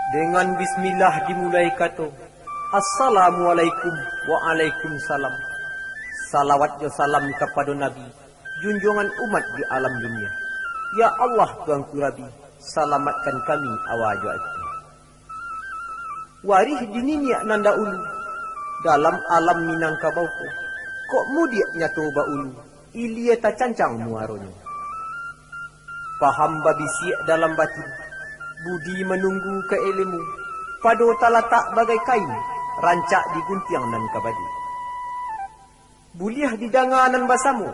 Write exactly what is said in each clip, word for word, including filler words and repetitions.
Dengan bismillah dimulai kato, "Assalamualaikum." "Waalaikumsalam." Salawat jo salam kapado Nabi, junjuangan umat di alam dunia. Ya Allah, Tuanku Rabi, salamatkan kami awa jo ati. Warih di niniak nan daulu, dalam alam Minangkabau ko, kok mudiak nyato baulu, ilia tacancang muaronyo. Paham babisiak dalam batin, budi manunggu ka ilmu, pado talatak bagai kain, rancak diguntiang nan ka badi. Buliah didanga nan basamo,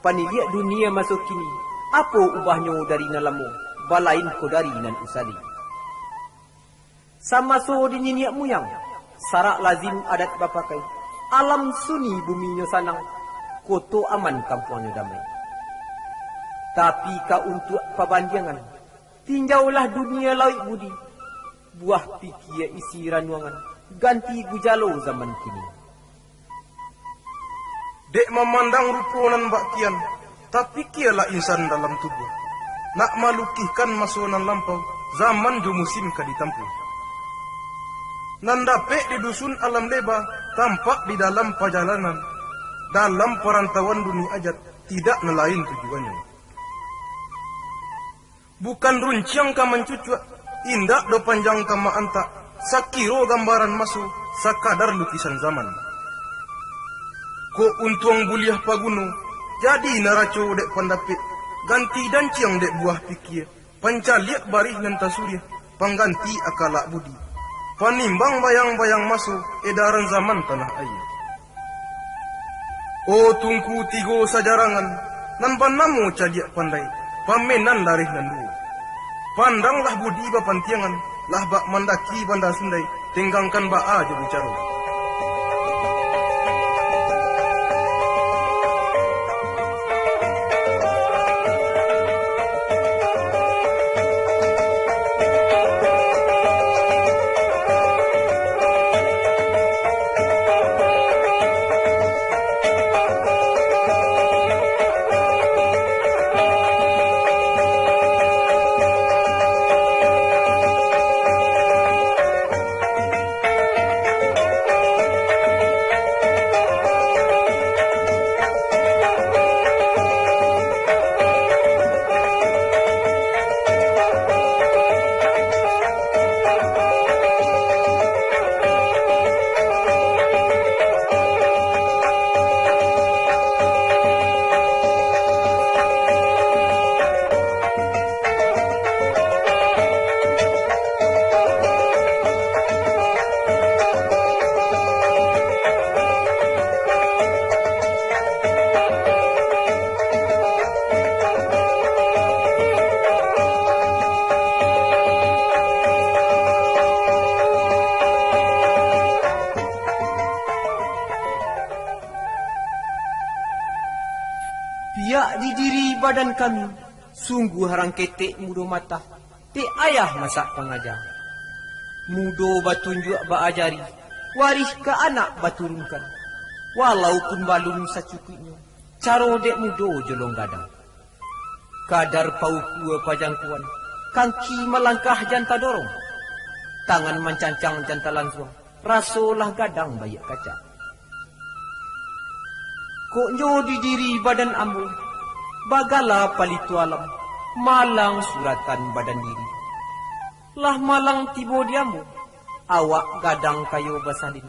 paniliak dunia maso kini, apo ubahnyo dari nan lamo, balain ko dari nan usali. Samaso di niniak muyang, sarak lazim adat bapakai, alam sunyi buminyo sanang, koto aman kampuangnyo damai. Tapi ka untuak pabandiangan, tinjaulah dunia lauik budi, buah pikia isi ranuangan, ganti gujalo zaman kini. Dek mamandang rupo nan bak kian, tapikialah insan dalam tubuah. Nak malukihkan maso nan lampau, zaman jo musim ka ditampuah. Nan dapek didusun alam leba, tampak di dalam pajalanan. Dalam parantauan dunia ajat, tidak nan lain tujuannyo. Bukan runciang ka mancucuak, indak do panjang ka ma-antak, sakiro gambaran maso, sakadar lukisan zaman. Kok untuang buliah paguno, jadi naraco dek pandapek, ganti danciang dek buah pikia, pancaliak barih nan tasuriah, pangganti akalak budi, panimbang bayang-bayang maso, edaran zaman tanah aia. Oh Tungku Tigo Sajarangan, nan banamo cadiak pandai, pamenan lareh nan duo. Pandanglah budi bapantiangan, lah bak mandaki Banda Sundai, tenggangkan baa jo bicaro. Piak di diri badan kami, sungguah rang ketek mudo matah, dek ayah masak pangaja. Mudo batunjuak baajari, warih ka anak baturunkan. Walaupun balun sacukuiknyo, caro dek mudo jolong gadang. Kadar paukua pajangkuan, kaki malangkah jan tadorong, tangan mancancang jan talansuang, raso lah gadang baiak kacak. Kok nyo di diri badan ambo, bagala palito alam, malang suratan badan diri. Lah malang tibo di ambo, awak gadang kayo basalin,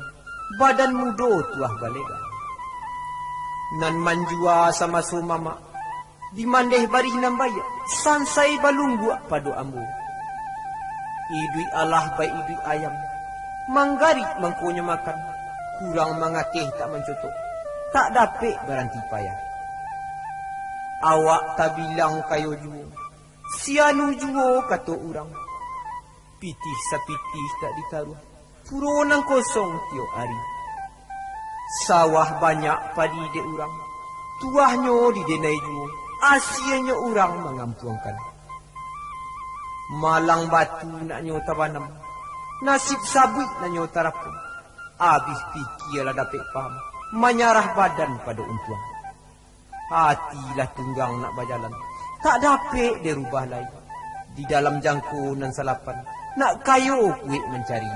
badan mudo tuah balega. Nan manjua samaso mamak, dimandeh barih nan baiak, sansai balungguak pado ambo. Iduik alah baiduik ayam, manggarik mangkonyo makan, kurang mangateh tak mancotok, tak dapek baranti payah. Awak tabilang kayo juo, sianu juo kato urang. Pitih sapitih tak ditaruah, puro nan kosong tiok ari. Sawah banyak padi dek urang, tuahnyo didenai juo, asianyo urang mangampuangkan. Malang batu naknyo tabanam, nasib sabuik naknyo tarapun. Abih pikia lah dapek paham, manyarah badan pado untuang. Ati lah tunggang nak bajalan, tak dapek dirubah lai. Di dalam jangko nan salapan, nak kayo kuik mancari.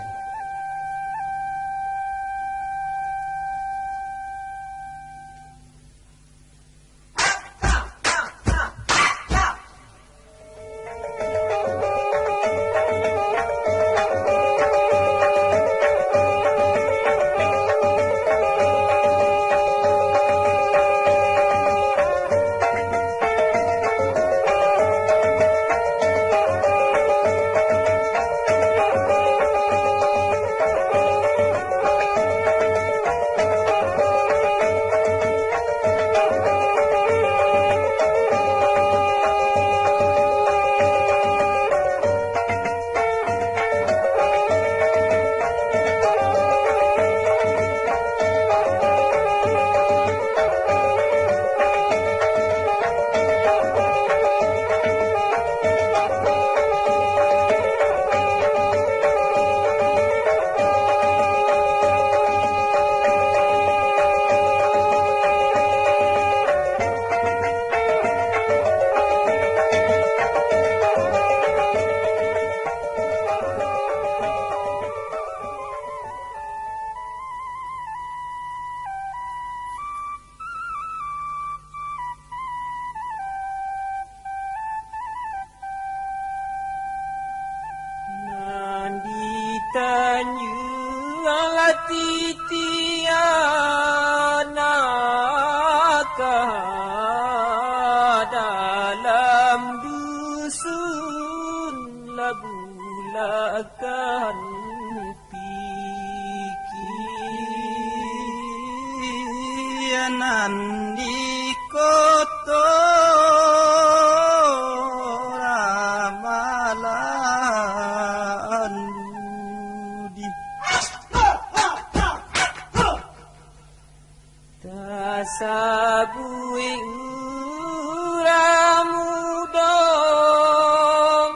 Nan di tanjuang lah titian, ka dalam dusun lah bulakan pikiran di koto ramalan budi. Tasabuik urang mudo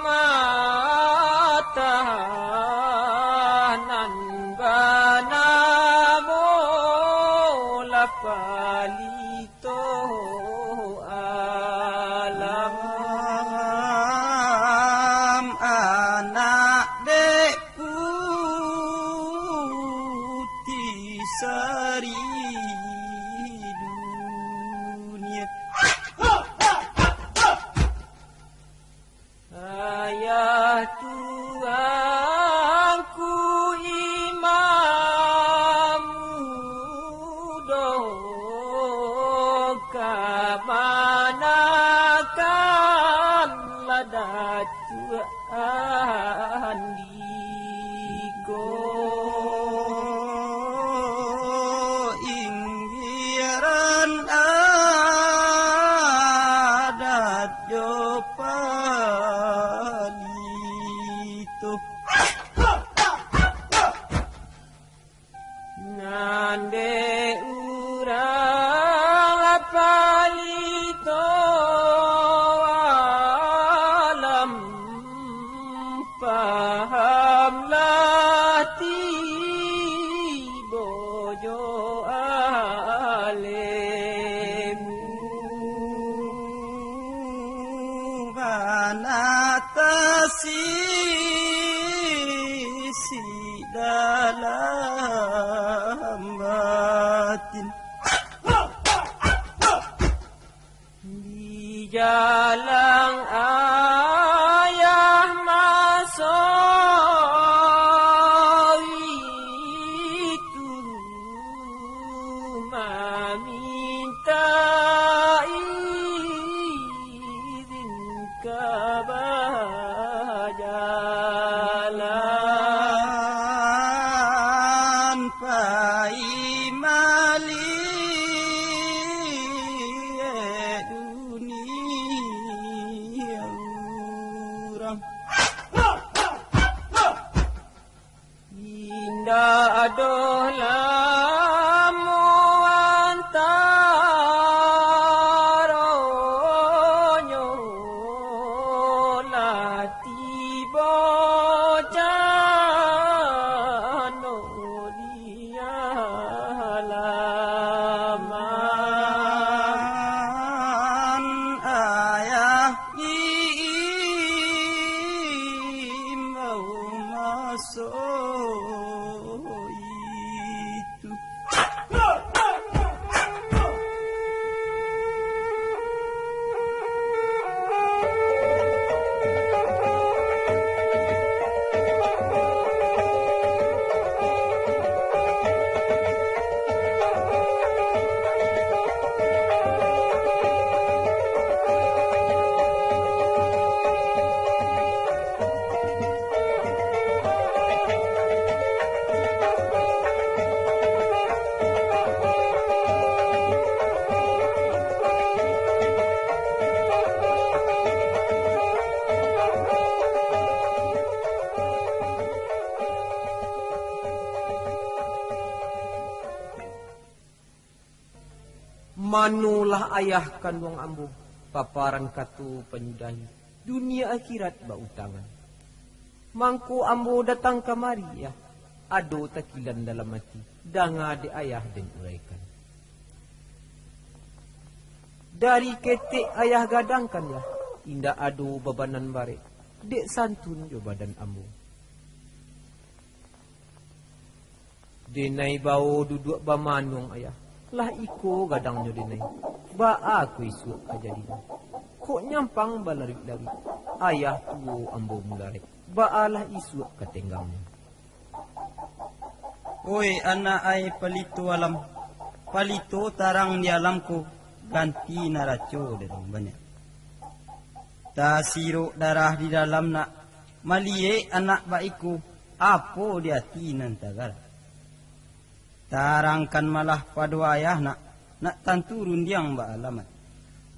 matahan nan banamo lah palito alam. Anak dek Putih Sari Dunia. Ayah tuanku Imam Mudo, kamanakan lah Datuak Andiko. Inggiran adat jo palito. Nan dek urang lah palito alam, paham lah tibo jo alemu. Bana tasisi dalam batin. Di jalang ayah maso itu maminta izin ka bajalan pai maliek dunia urang. Indak doh lamo antaronyo, lah tibo cano di alaman. Ayah diimbau So itu. Manolah ayah kanduang ambo, paparan kato panyudahi, dunia akhirat bautangan. Mangko ambo datang kamari, yah, ado takilan dalam ati, danga dek ayah den uraikan. Dari ketek ayah gadangkan, yah, indak ado babanan barek, dek santun jo badan ambo. Denai bao duduak bamanuang ayah, lah iko gadangnyo denai, baa ko isuak ka jadinyo? Kok nyampang balaruik-laruik, ayah tuo ambo mularek, baalah isuak ka tenggangnyo? Oi anak ai palito alam, palito tarang di alam ko, ganti naraco den banyak. Tasirok darah di dalam nak, maliek anak baiko, apo di ati nan tagara. Tarangkan malah pado ayah nak, nak tantu rundiang baalamat.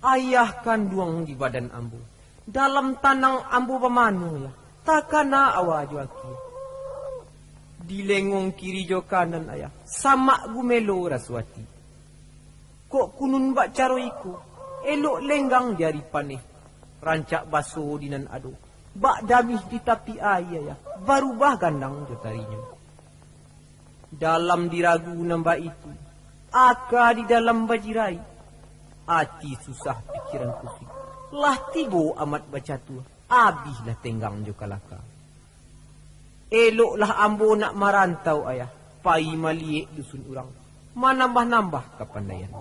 Ayah kanduang di badan ambo, dalam tanang ambo bamanuang, yah, takana awa jo akie. Di lengong kiri jo kanan ayah, samak gumelo raso ati. Kok kunun bak caro iko, elok lenggang di ari paneh, rancak baso di nan ado, bak damih di tapi aia, yah, barubah gandang jo tarinyo. Dalam diragu nan baitu, aka di dalam bajirai, ati susah pikiran kusuik, lah tibo amat bacatua, abihlah tenggang jo kalaka. Eloklah ambo nak marantau ayah, pai maliek dusun urang, manambah-nambah kapandaian.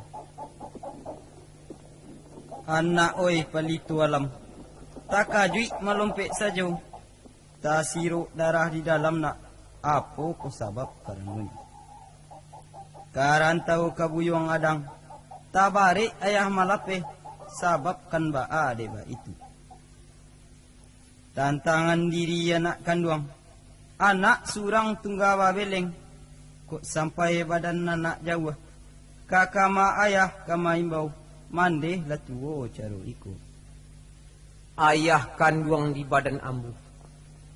Anak oi palito alam, takajuik malompek sajo, tasirok darah di dalam nak, apo ko sabab karanonyo? Karantau ka buyuang adang, tabarek ayah malapeh, sabab kan baa dek baitu. Tantangan diri anak kanduang, anak surang tungga babeleng, kok sampai badan anak jauah, ka kama ayah ka maimbau, mandeh lah tuo caro iko. Ayah kanduang di badan ambo,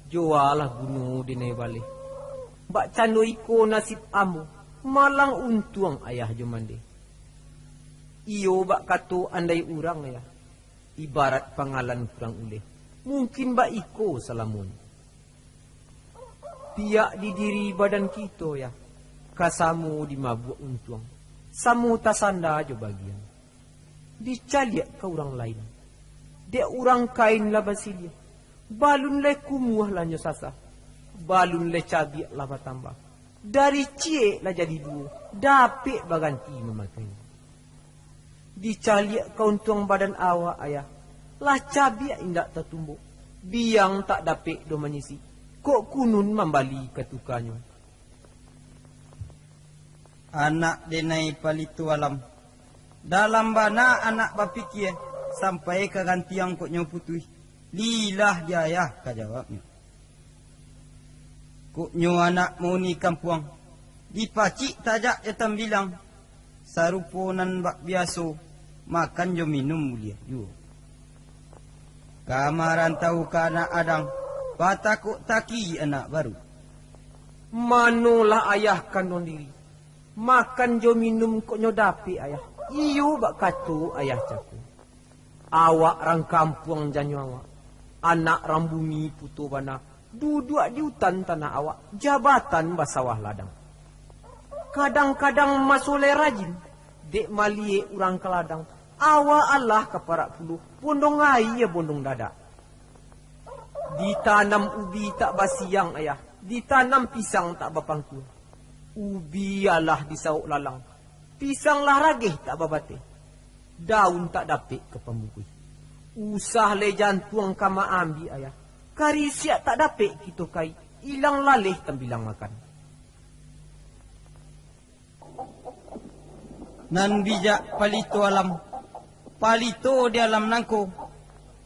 joalah guno denai baleh. Bak cando iko nasib ambo, malang untuang ayah jo mandeh. Iyo bak kato andai urang, yah, ibarat pangalan kurang uleh, mungkin bak iko salamonyo. Piak di diri badan kito, yah, ka samo dimabuak untuang, samo tasanda jo bagian. Dicaliak ka urang lain, dek urang kain lah basiliah, balun lai kumuah lah nyo sasah, balun lai cabiak lah batambah, dari ciek lah jadi duo, dapek baganti mamakai. Dicaliak ka untuang badan awak, ayah, lah cabiak indak tatumbok, biang tak dapek doh manyisi, kok kunun mambali ka tukanyo. Anak denai palito alam, dalam bana anak bapikie, sampai ka gantiang kok nyo putuih, lilah di ayah ka jawabnyo. Kok nyo anak mauni kampuang, dipacik tajak jo tambilang, sarupo nan bak biaso, makan jo minum buliah juo. Ka marantau ka anak adang, batakuk taki anak baru. Manolah ayah kanduang diri, makan jo minum kok nyo dapek ayah, iyo bak kato ayah cako. Awak rang kampuang janyo awak, anak rang bumi puto bana, duduak di utan tanah awak, jabatan basawah ladang. Kadang-kadang maso lai rajin, dek maliek urang ka ladang, awak alah ka parak pulo, bondong aia bondong dadak. Ditanam ubi tak basiang ayah, Ditanam pisang tak bapangkua, ubi alah disawok lalang, pisang lah rageh tak babateh, daun tak dapek ka pambukuih. Usah lai jantuang ka maambiak ayah, karisiak tak dapek kito kai, ilang laleh tambilang makan. Nan bijak palito alam, palito di alam nangko,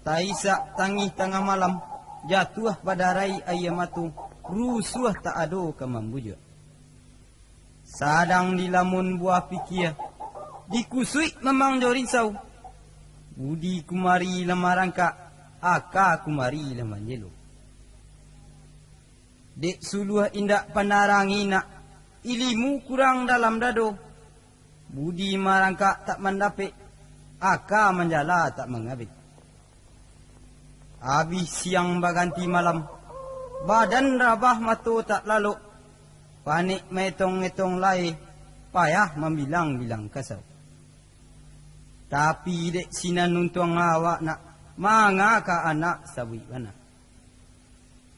taisak tangih tangah malam, jatuah badarai aia mato, rusuah tak ado ka mambujuak. Sadang dilamun buah pikia, dikusuik mamang jo rinsau, budi kumari lah marangkak, aka kumari lah manjelo. Dek suluah indak panarang inak, ilimu kurang dalam dado. Budi marangkak tak mandapek, aka manjala tak mangabek. Abih siang baganti malam, badan rabah mato tak lalok, panek maetong-etong lai, payah mambilang-bilang kasau. Tapi dek sinan untuang awak nak, manga ka anak sabuik bana.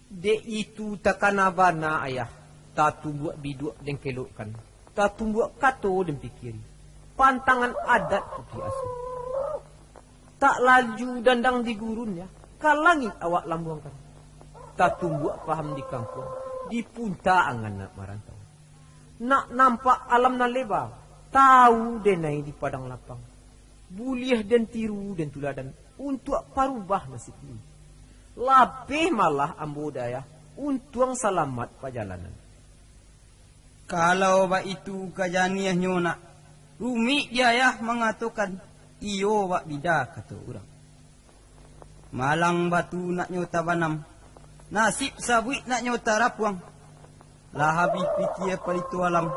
Dek itu takana bana ayah, tatumbuak biduak den kelokkan, tatumbuak kato den pikiari, pantangan adat putuih asuh. Tak laju dandang di gurun ya, ka langik awak lambuangkan. Tatumbuak paham di kampuang, di punta angan nak marantau. Nak nampak alam nan leba, tawu denai di padang lapang. Buliah den tiru den tuladan, untuak parubah nasib ini. Lapeh malah ambo dayah, untuang salamat pajalanan. Kalau baitu ka janiahnyo nak, rumik di ayah mangatokan, iyo bak bida kato urang. Malang batu naknyo tabanam, nasib sabuik naknyo tarapuang. Lah abih pikia palito alam,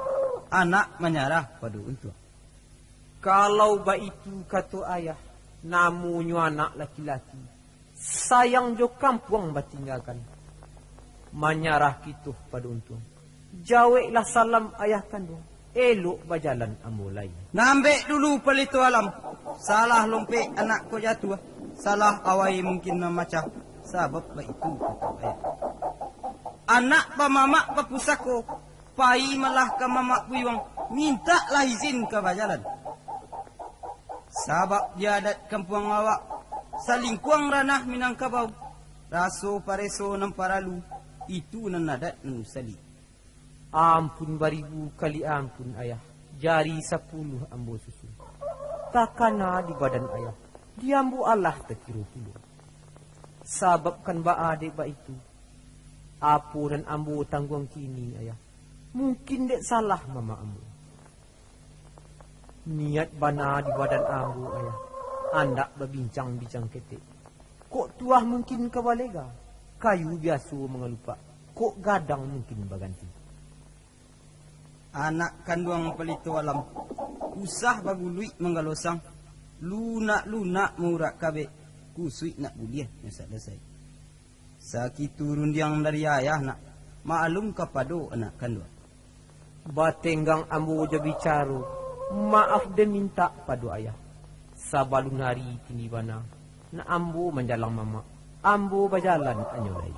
anak manyarah pado untuang. Kalau baitu kato ayah, namonyo anak laki-laki, sayang jo kampuang batinggakan. Manyarah kito pado untuang. Jaweklah salam ayah kanduang, elok bajalan ambo lai. Nambek dulu palito alam, salah lompek anak ko jatuah, salah awai mungkin mamacah, sabab baitu kato ayah. Anak bamamak bapusako, pai malah ka mamak buyuang, mintaklah izin ka bajalan. Sabab di adat kampuang awak, salingkuang ranah Minangkabau, raso pareso nan paralu, itu nan adat nan usali. Ampun baribu kali ampun, ayah, jari sapuluah ambo susun. Takana di badan ayah, di ambo alah takiro pulo. Sabab kan baa dek baitu, apo nan ambo tangguang kini, ayah, mungkin dek salah mamak ambo. Niat bana di badan ambo, ayah, andak babincang-bincang ketek. Kok tuah mungkin ka balega, kayu biaso mangalupak, kok gadang mungkin baganti. Anak kanduang palito alam, usah baguluik manggalosang, lunak-lunak maurak kabek, kusuik nak buliah nyo sadasai. Sakitu rundiang dari ayah nak, maklum kapado anak kanduang. Batenggang ambo jo bicaro, maaf den mintak pado ayah. Sabalun hari kini bana, nak ambo manjalang mamak, ambo bajalan anyo lai.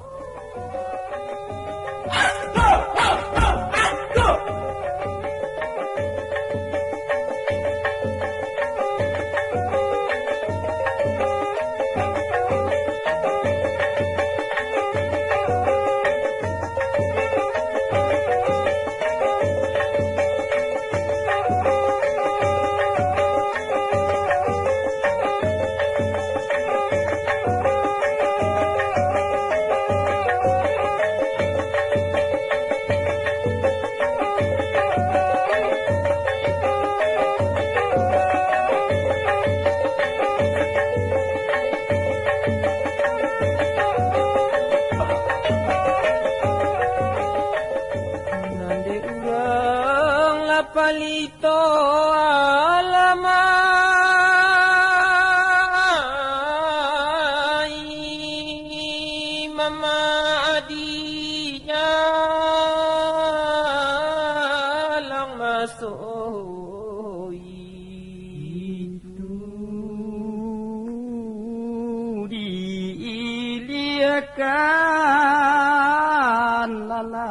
Nan dek urang lah palito alam ai, mama adinyo lang masoi. Itu diiliakan lalang.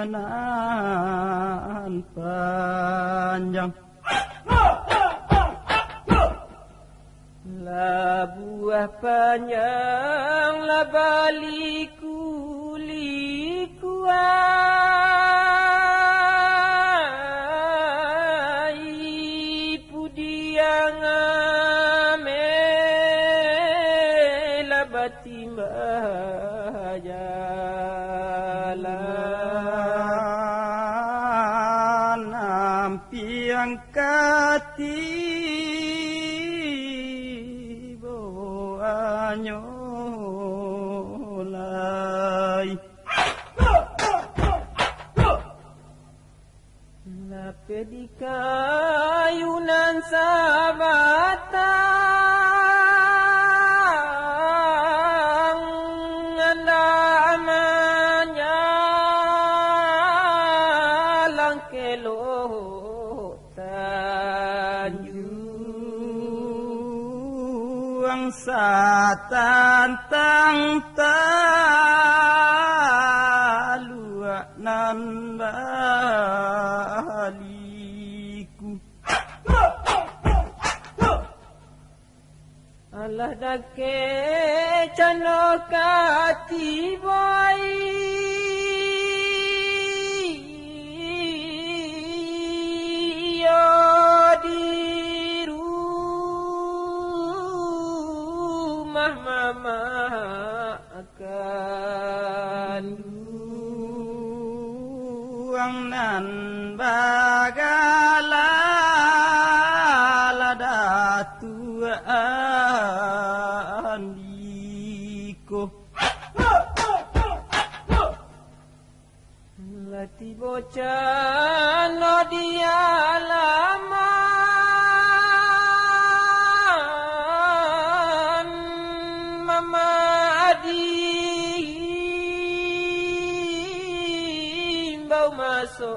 nan panjang. Labuah panjang lah baliku-liku ai, pudiang ameh lah batimba jalan. Ampiang ka tibo anyo lai. Lapeh di kayu nan sabatang, andak manyalang kelok tanjuang, satantang taluak nan baliku. Alah dakek cando ka tibo ai, iyo di rumah mamak kanduang nan bagala Datuak Andiko. Lah tibo cando di alaman, mamak diimbau maso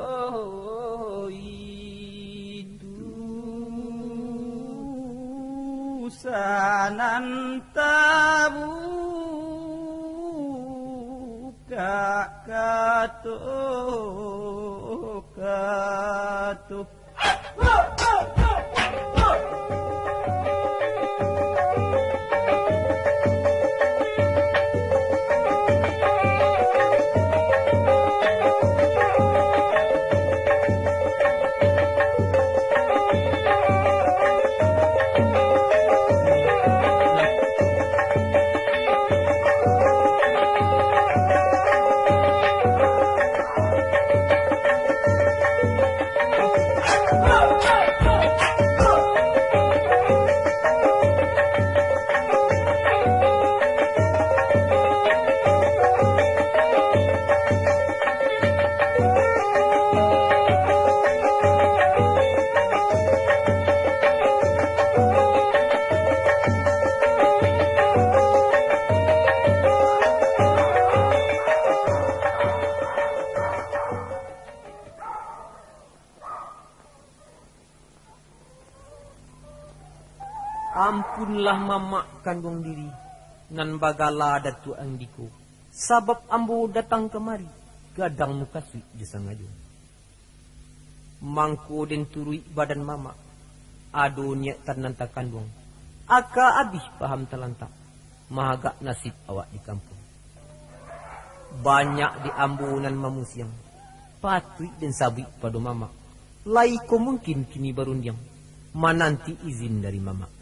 itu. Sanan tabu ka kato-kato. Ampunlah mamak kanduang diri, nan bagala Datuak Andiko, sabab ambo datang kamari, gadang mukasuik jo sangajo. Mangko den turuik badan mamak, ado niatan nan takanduang, aka abih paham talantak, mahagak nasib awak di kampuang. Banyak di ambo nan mamusiang, patuik den sabuik pado mamak, lai ko mungkin kini barundiang, mananti izin dari mamak.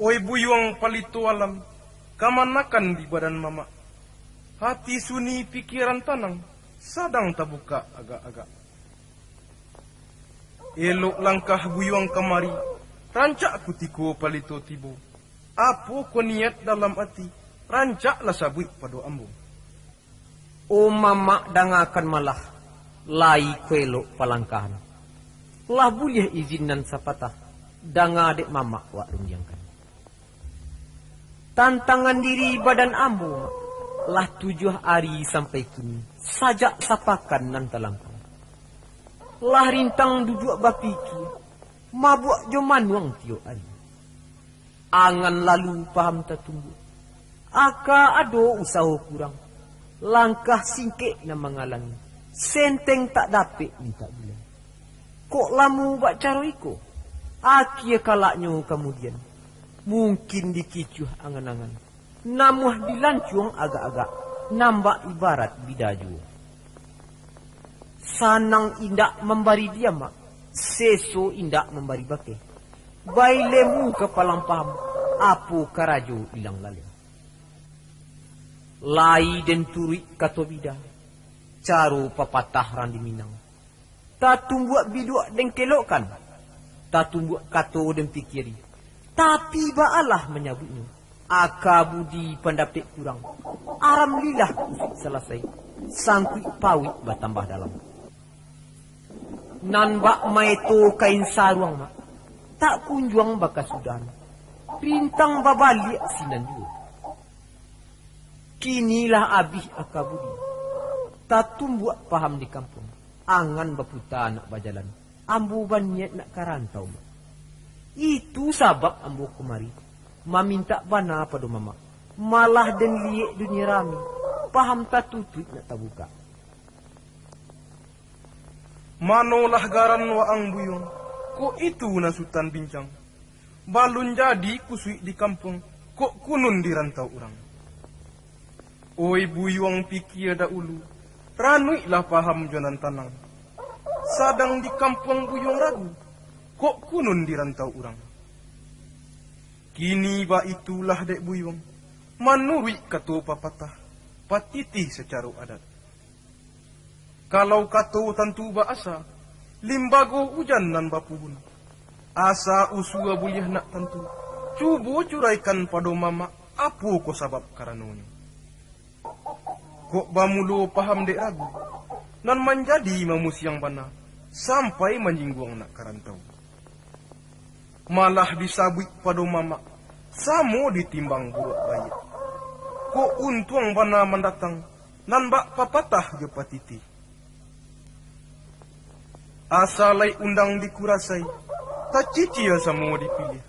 Oi buyuang palito alam, kamanakan di badan mamak? Hati sunyi, pikieran tanang, sadang tabukak agak-agak. Elok langkah buyuang kamari, rancak kutiko palito tibo. Apo ko niat dalam ati, rancaklah sabuik pado ambo. O mamak, dangakan malah, lai ko elok palangkahan. Lah buliah izin nan sapatah, danga dek mamak wak rundiangkan. Tantangan diri badan ambo, Mak, lah tujuah ari sampai kini, sajak sapakan nan talampau. Lah rintang duduak bapikia, mabuak jo manuang tiok ari. Angan lalu paham tatumbuak, aka ado usaho kurang. Langkah singkek nan mangalangi, senteng tak dapek mintak buliah. Kok lamo bak caro iko? Akie kalaknyo kamudian, mungkin dikicuah angan-angan, namuah dilancuang agak-agak, nan bak ibarat bida juo. Sanang indak mambari diamak, seso indak mambari bakeh. Bailemu ka palang paham, apo karajo ilang laleh. Lai den turuik kato bida, caro papatah rang di Minang. Tatumbuak biduak den kelokkan, tatumbuak kato den pikiari. Tapi baalah manyabuiknyo, aka budi pandapek kurang, aram lilah kusuik salasai, sangkuik pauik batambah dalam. Nan bak maeto kain saruang mak, tak kunjuang bakasudahan, rintang babaliak sinan juo. Kini lah abih aka budi, tatumbuak paham di kampuang, angan baputa nak bajalan, ambo baniaik nak ka rantau mak. Itu sabab ambo kamari mamintak bana pado mamak, malah den liek dunia rami, paham tatutuik nak tabukak. Manolah garan waang buyuang, kok itu nan Sutan bincang. Balun jadi kusuik di kampuang, kok kunun di rantau urang. Oi buyuang pikia daulu, ranuiklah paham jo nan tanang. Sadang di kampuang buyuang ragu, kok kunun di rantau urang. Kini baitulah dek buyuang, manuruik kato papatah, patitih sacaro adat. Kalau kato tantu ba-asa, limbago ujan nan bapuhun. Asa usua buliah nak tantu, cubo curaikan pado mamak, apo ko sabab karanonyo. Kok bamulo paham dek ragu, nan manjadi mamusiang bana, sampai manjingguang nak ka rantau. Malah disabuik pado mamak, samo ditimbang buruak baiak. Kok untuang bana mandatang, nan bak papatah jo patitih. Asa lai undang dikurasai, tacicia samo dipiliah.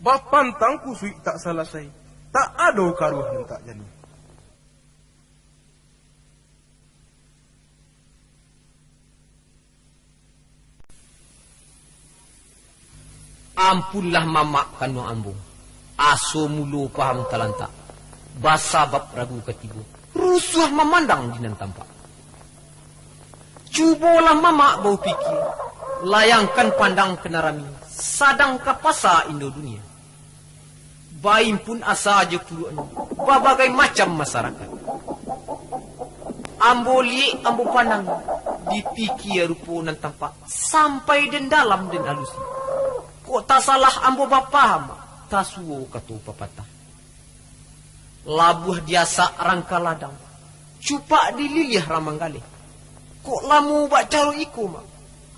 Bapantang kusuik tak salasai, tak ado karuah nan tak janiah. Ampunlah mamak kanduang ambo, aso mulo paham talantak, basabab ragu katibo, rusuah mamandang di nan tampak. Cubolah mamak baupikia, layangkan pandang ka nan rami, sadang ka pasa indo dunia. Baimpun asa jo puluaknyo, babagai macam masarakat. Ambo liek, ambo pandang, dipikia rupo nan tampak, sampai den dalam den alusi. Kok tasalah ambo bapaham, tasuo kato papatah. Labuah diasak rang ka ladang, cupak dililiah rang manggaleh. Kok lamo bak caro iko mak,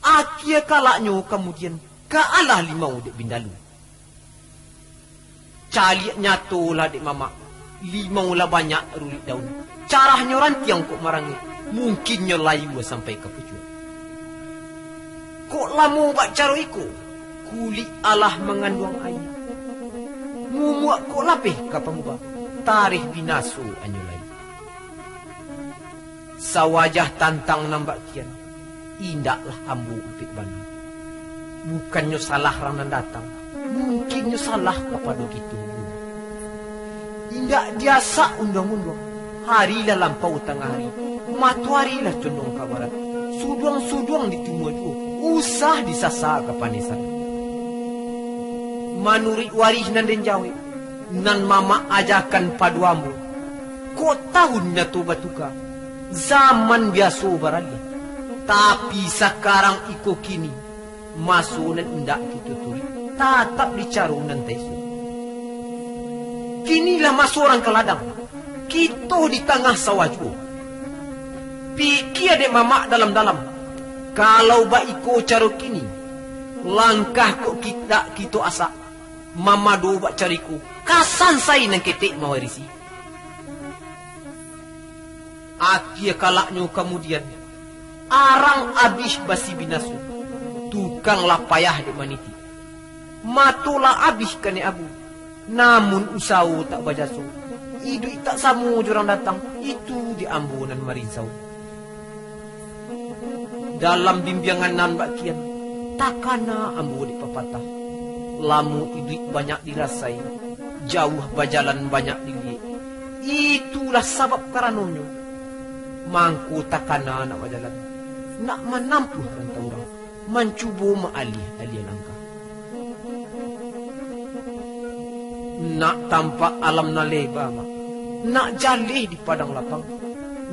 akia kalaknyo kamudian, ka alah limau dek bindalu. Caliak nyato lah dek mamak, limau lah banyak rulik daun. Carahnyo rantiang kok marangek, mungkinnyo layua sampai ka pucuak. Kok lamo bak caro iko, kulik alah manganduang aia. Mumuak kok lapeh ka pamuba, tareh binaso anyo lai. Sawajah tantang nan bak kian, indaklah ambo upek bana. Bukannyo salah rang nan datang, mungkinnyo salah kapado kito juo. Indak diasak unduang-unduang, hari lah lampau tangah hari, matoari lah condong ka barat, suduang-suduang di timua juo, usah disasa ka panesan. Manuruik warih nan den jawek, nan mamak ajakan pado ambo, kok tahun nyato batuka, zaman biaso baraliah. Tapi sakarang iko kini, maso nan indak kito turuik, tatap di caro nan taisuak. Kini lah maso rang ka ladang, kito di tangah sawah juo. Pikia dek mamak dalam-dalam, kalau bak iko caro kini, langkah kok indak kito asak, mamado bak caro iko, ka sansai nan ketek mawarisi. Akia kalaknyo kamudian, arang abih basi binaso, tukang lah payah dek manitik. Mato lah abih kanai abu, namun usawo tak bajaso. Iduik tak samo jo urang datang, itu di ambo nan marisau. Dalam bimbiangan nan bak kian, takana ambo dek papatah. Lamo iduik banyak dirasai, jauah bajalan banyak diliek. Itulah sabab karanonyo, mangko takana nak bajalan, nak manampuah rantau urang, mancubo maaliah-aliah langkah. Nak tampak alam nan leba, Mak. Nak jaleh di padang lapang.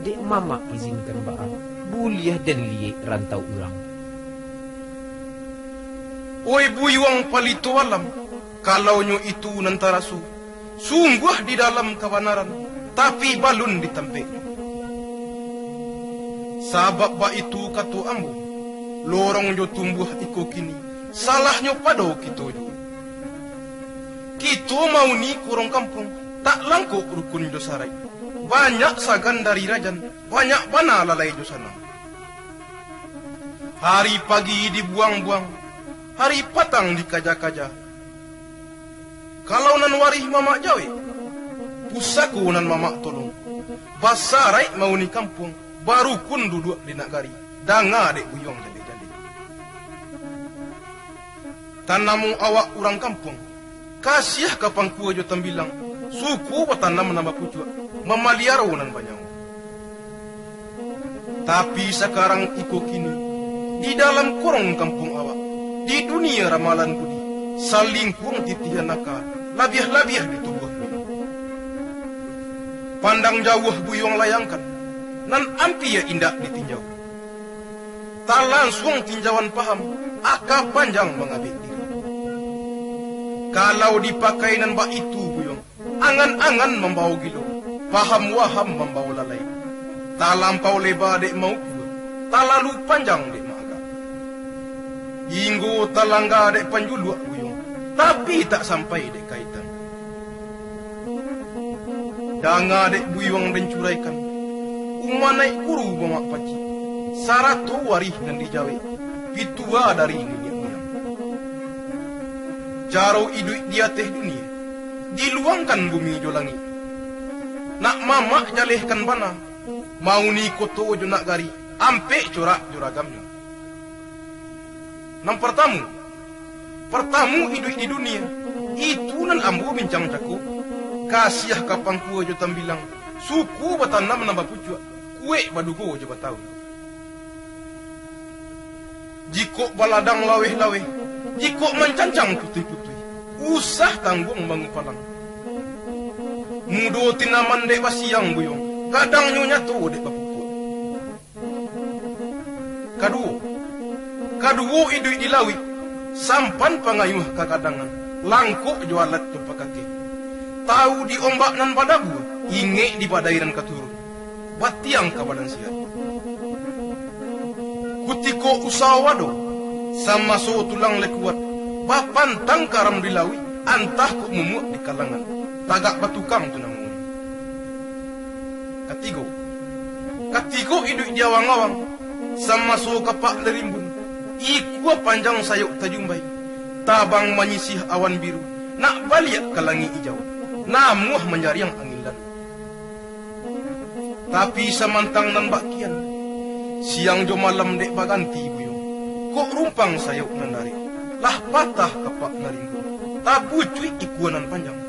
Dek Mamak izinkan baa, buliah den liek rantau urang. Oi Buyuang Palito Alam, kalaunyo itu nan taraso, sungguah di dalam kabanaran, tapi balun di tampeknyo. Sabab baitu kato ambo, lorong jo tumbuah iko kini, salahnyo pado kito juo. Kito mauni korong kampuang, tak langkok rukun jo saraik. Banyak sagan dari rajan, banyak bana lalai jo sanang. Hari pagi dibuang-buang, hari patang dikaja-kaja. Kalau nan warih mamak jawek, pusako nan mamak tolong, basaraik mauni kampuang, barukun duduak di nagari, danga dek Buyuang jaleh-jaleh. Tanamo awak urang kampuang, kasiah ka pangkua jo tambilang, suko batanam nan bapucuak, mamaliaro nan banyawa. Tapi sakarang iko kini, di dalam korong kampuang awak, di dunia ramalan budi, salingkuang titihan aka, labiah-labiah di tubuah Buyuang. Pandang jauah Buyuang layangkan, nan ampia indak ditinjau. Talansuang tinjauan paham, aka panjang mangabek diri. Kalau dipakai nan baitu, Buyuang, angan-angan mambawo gilo, paham-waham mambawo lalai. Talampau leba dek maukua, talalu panjang dek maagak. Inggo talangga dek panjuluak Buyuang, tapi tak sampai dek kaitan. Danga dek Buyuang den curaikan, umanai guru mamak pacik, sarato warih nan dijawek, pitua dari niniak muyang. Caro iduik di ateh dunia, diluangkan bumi jo langik. Nak mamak jalehkan bana, mauni koto jo nagari, ampek corak jo ragamnyo. Nan partamu, partamu iduik di dunia, itu nan ambo bincang cako, kasiah ka pangkua jo tambilang, suko batanam nan bapucuak, kuek badugo jo batauik. Jikok baladang laweh-laweh, jikok mancancang putuih-putuih, usah tangguang mangupalang. Mudo tinaman dek basiang, Buyuang, gadangnyo nyato dek bapupuak. Kaduo, kaduo iduik di lauik, sampan pangayuah kagadangan, langkok jo alat jo pakakeh. Tawu di ombak nan badabua, ingek di badai nan ka turun, batiang ka badan sihat. Kutiko usawo ado, samaso tulang lai kuat, bapantang karam di lauik, antah kok mumuak di kalangan, tagak batukang tu namonyo. Katigo, katigo iduik di awang-awang, samaso kapak lai rimbun, ikua panjang sayok tajumbai, tabang manyisiah awan biru, nak baliak ka langik ijau, namuah manjariang angin lalu. Tapi samantang nan bak kian, siang jo malam dek baganti, Buyuang, kok rumpang sayok nan darek, lah patah kapak nan rimbun, tabucuik ikua nan panjang.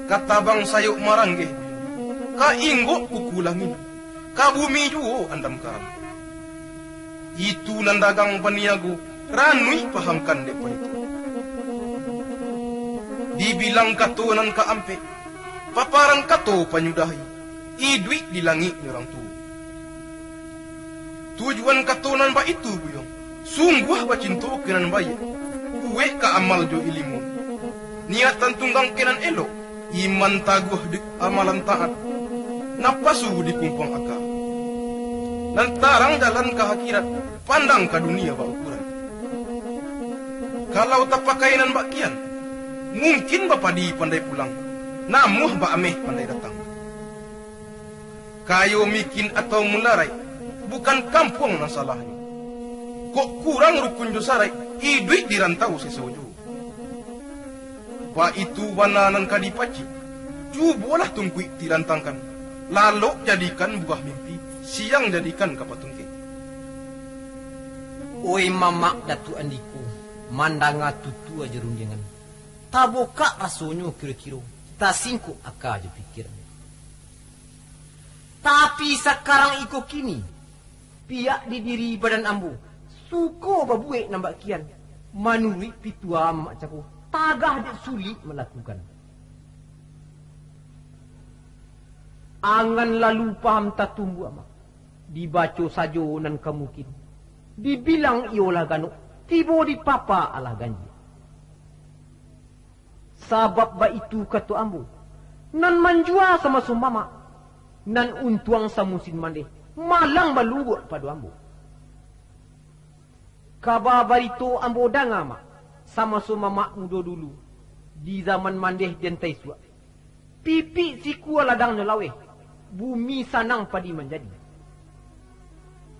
Ka tabang sayok maranggeh, ka inggok kuku langik, ka bumi juo andam karam. Itu nan dagang paniago, ranuik pahamkan dek panituo. Dibilang kato nan kaampek, paparan kato panyudahi, iduik di langik nyo urang tuo. Tujuan kato nan baitu, Buyuang, sungguah bacinto ka nan baiak, kuek ka amal jo ilimu, niatan tunggang ka nan elok, iman taguah di amalan taat, napasu di kumpuang aka, nan tarang jalan ka akhirat, pandang ka dunia baukuran. Kalau tapakai nan bak kian, mungkin bapadi pandai pulang, namuah baameh pandai datang. Kayo mikin atau mularaik, bukan kampuang nan salahnyo. Kok kurang rukun jo saraik, iduik di rantau seso juo. Baitu bana nan ka dipacik, Cubolah tungkuik tilantangkan, lalok jadikan buah mimpi, siang jadikan kapa tungkek. Oi mamak Datuak Andiko, mandanga tutua jo rundiangan, tabokak rasonyo kiro-kiro, tasingkok aka jo pikiran. Tapi sakarang iko kini, pihak di diri badan ambo, suko babuek nan bak kian, manuruik pitua mamak cako, tagah dek sulik malakukan. Angan lalu paham tatumbuak, Mak. Dibaco sajo nan ka mungkin. Dibilang iyo lah ganok, tibo di papa alah ganjia. Sabab baitu kato ambo, nan manjua samaso mamak, nan untuang samusin mandeh, malang balumbuak pado ambo. Kaba barito ambo danga, Mak, samaso mamak mudo dulu, di zaman mandeh di Antai Suak. Pipik sikua ladangnyo laweh, bumi sanang padi manjadi.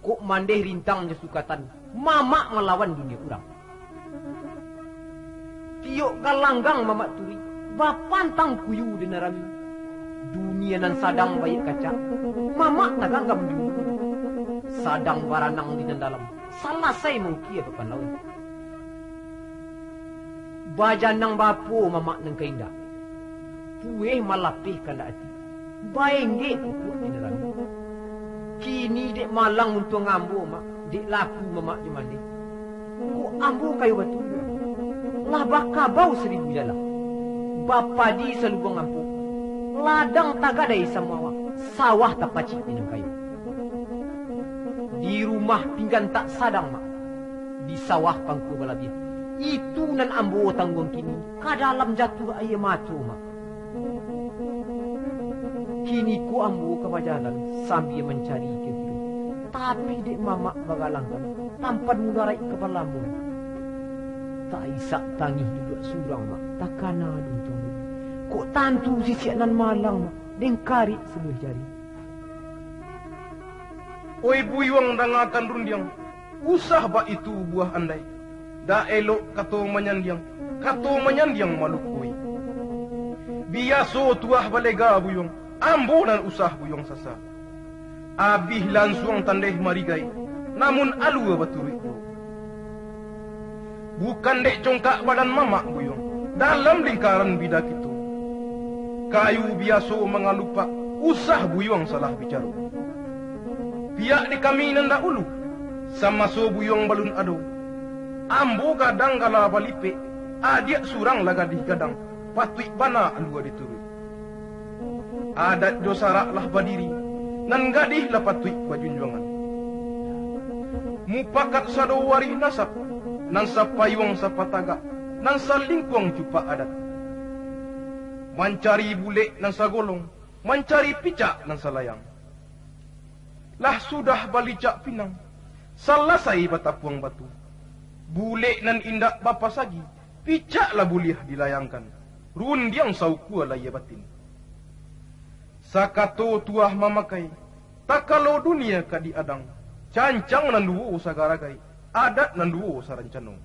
Kok mandeh rintang jo sukatan, mamak malawan dunia urang. Tiok galanggang mamak turuik, bapantang kuyu di nan rami. Dunia nan sadang baiak kacak, mamak taganggam di ulu. Sadang baranang di nan dalam, salasai maukia papan lauik. Bajanang bapo mamak nan ka indak, pueh malapeh kandak ati, baenggek pupuak di nan rami. Kini dek malang untuang ambo, Mak, dek laku mamak jo mandeh. Kok ambo kayo batu, lah bakabau saribu jalah, bapadi salubuang ampo, ladang tagadai samawah, sawah tapacik di nan kayo. Di rumah pinggan tak sadang, Mak, di sawah pangkua balabiah. Itu nan ambo tangguang kini, ka dalam jatuah aia mato, Mak. Kini ko ambo ka bajalan sambia mancari kiro-kiro, tapi dek mamak bagalangkan, tampan mudaraik ka balamun. Tak isak tangih duduak surang, Mak, takana duntuang luli. Kok tantu sisiak nan malang, Mak, deng karik sabuah jari. Oi buyuang, dangakan rundiang, usah baitu buah andai. Dak elok kato manyandiang, kato manyandiang malukui. Biaso tuah balega buyuang, ambo nan usah buyuang sasa. Abih lansuang tandeh marigai, namun alua baturuik juo. Bukan dek congkak badan mamak buyuang, dalam lingkaran bida kito. Kayu biaso mangalupak, usah buyuang salah bicaro. Pihak di kami nan dahulu, samaso buyuang balun ado, ambo gadang gala balipek, adiak surang lah gadih gadang, patuik bana alua dituruik. Adat jo sarak lah badiri, nan gadih lah patuik bajunjuangan. Mupakat sado warih nasab, nan sapayuang sapatagak, nan salingkuang cupak adat. Mancari bulek nan sagolong, mancari picak nan salayang. Lah sudah balicak pinang, salasai batapuang batu. Bulek nan indak bapasagi, picak lah buliah dilayangkan, rundiang saukua layia batin. Sakato tuah mamakai, takalo dunia ka diadang, cancang nan duo sagaragai, adat nan duo sarancano.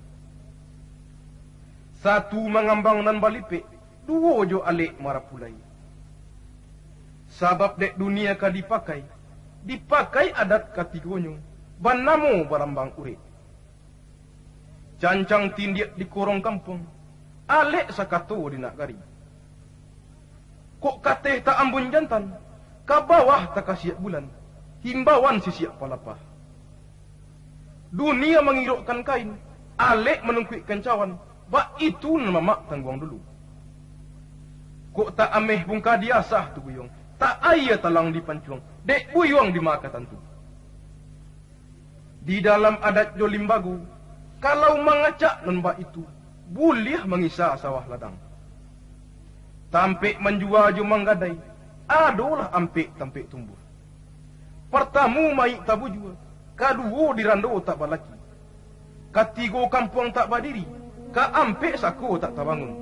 Satu mangambang nan balipek, duo jo alek marapulai. Sabab dek dunia ka dipakai, dipakai adat katigonyo, banamo barambang urek. Cancang tindiak di korong kampuang, alek sakato di nagari. Kok kateh taambun jantan, ka bawah takasiak bulan, himbauan sisiak palapah. Dunia mangirokkan kain, alek manungkuikkan cawan, baitu nan mamak tangguang dulu. Kok tak ameh bungka diasah tu buyuang, tak aia talang dipancuang, dek buyuang di ma ka tantu. Di dalam adat jo limbago, kalau mangacak nan baitu, buliah mangisa sawah ladang. Tampek manjua jo manggadai, adolah ampek tampek tumbuah. Partamu mayik tabujua, kaduo dirando tak balaki, katigo kampuang tak badiri, kaampek sako tak tabangun.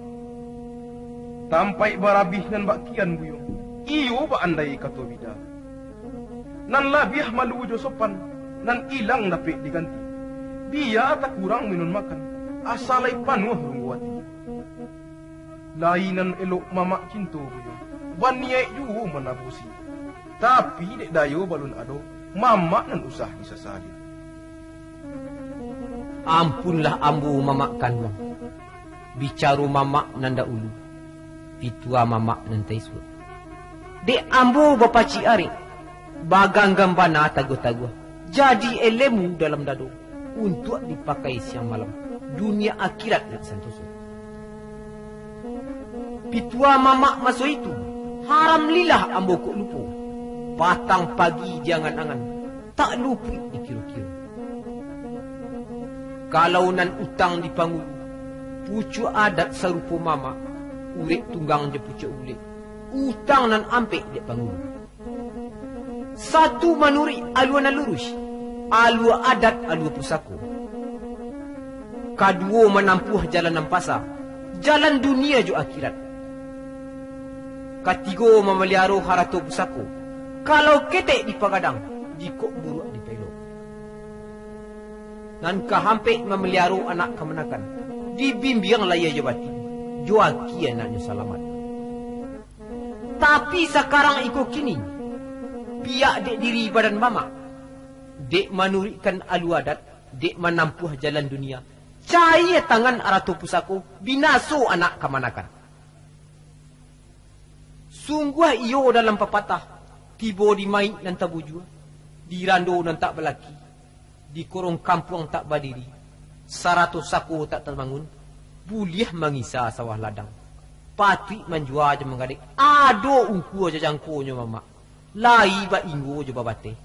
Tampaik barabih nan bak kian buyuang, iyo baandai kato bida. Nan labiah malu jo sopan, nan ilang dapek diganti. Bia takurang minun makan, asa lai panuah runggu ati. Lai nan elok mamak cinto buyuang. Baniaik juo manabusi, tapi dek dayo balun ado, mamak nan usah disasali. Ampunlah ambo mamak kanduang, bicaro mamak nan daulu, pitua mamak nan taisuak. Dek ambo bapacik arek, baganggam bana taguah-taguah, jadi elemu dalam dado, untuak dipakai siang malam, dunia akhirat nak santoso. Pitua mamak maso itu, haram lilah ambo kok lupo, patang pagi diangan-angan, tak lupuik dikiro-kiro. Kalau nan utang di pangulu, pucuak adat sarupo mamak, urek tunggang jo pucuak bulek, utang nan ampek dek pangulu. Satu manuruik alua nan luruih, alua adat alua pusako. Kaduo manampuah jalan nan pasa, jalan dunia jo akhirat. Katigo mamaliaro harato pusako, kalau ketek dipagadang, jikok buruak dipaelok. Nan kaampek mamaliaro anak kamanakan, dibimbiang lahia jo batin, jo aki anaknyo salamaik. Tapi sakarang iko kini, pihak dek diri badan mamak, dek manuruikkan alua adat, dek manampuah jalan dunia, cayia tangan arato pusako, binaso anak kamanakan. Sungguah iyo dalam papatah, tibo di mayik nan tabujua, di rando nan tak balaki, di korong kampuang tak badiri, sarato sako tak tabangun, buliah mangisa sawah ladang. Patuik manjua jo manggadek, ado ungkua jo jangkonyo mamak, lai bainggo jo babateh.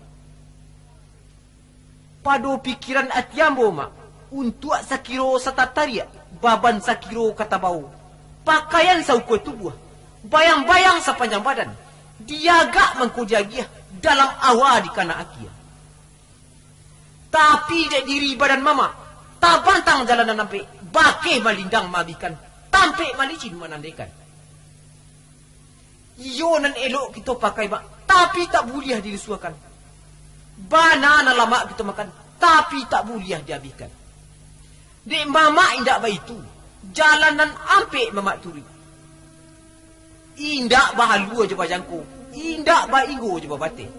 Pado pikiran ati ambo, Mak, untuak sakiro satatariak, baban sakiro ka tabao, pakaian saukua tubuah, bayang-bayang sapanjang badan, diagak mangko diagiah, dalam awa dikana akia. Tapi dek diri badan mamak, tabantang jalan nan ampek, bakeh malindang maabihkan, tampek malicin manandekan. Iyo nan elok kito pakai, Mak, tapi tak buliah dilusuahkan. Bana nan lamak kito makan, tapi tak buliah diabihkan. Dek mamak indak baitu, jalan nan ampek mamak turuik. Indak bahalua jo bajangko, indak bainggo jo babateh.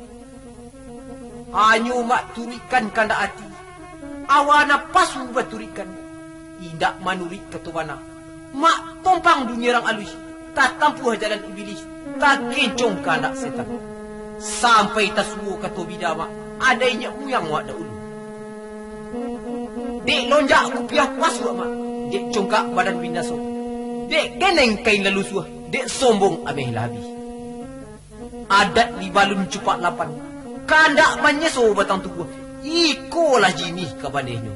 Hanyo mak turuikkan kandak ati, awa napasu baturuikkan, indak manuruik kato bana. Mak tompang dunia rang aluih, tatampuah jalan Ibilih, takencong kandak setan. Sampai tasuo kato bida mak, adai nyak muyang mak daulu. Dek lonjak kupiah pasuak mak, dek congkak badan binaso, dek geneng kain lalusuah, dek sombong ameh lah abih. Adat di balun cupak lapan, kandak manyeso batang tubuah, ikolah jinih kabanehnyo.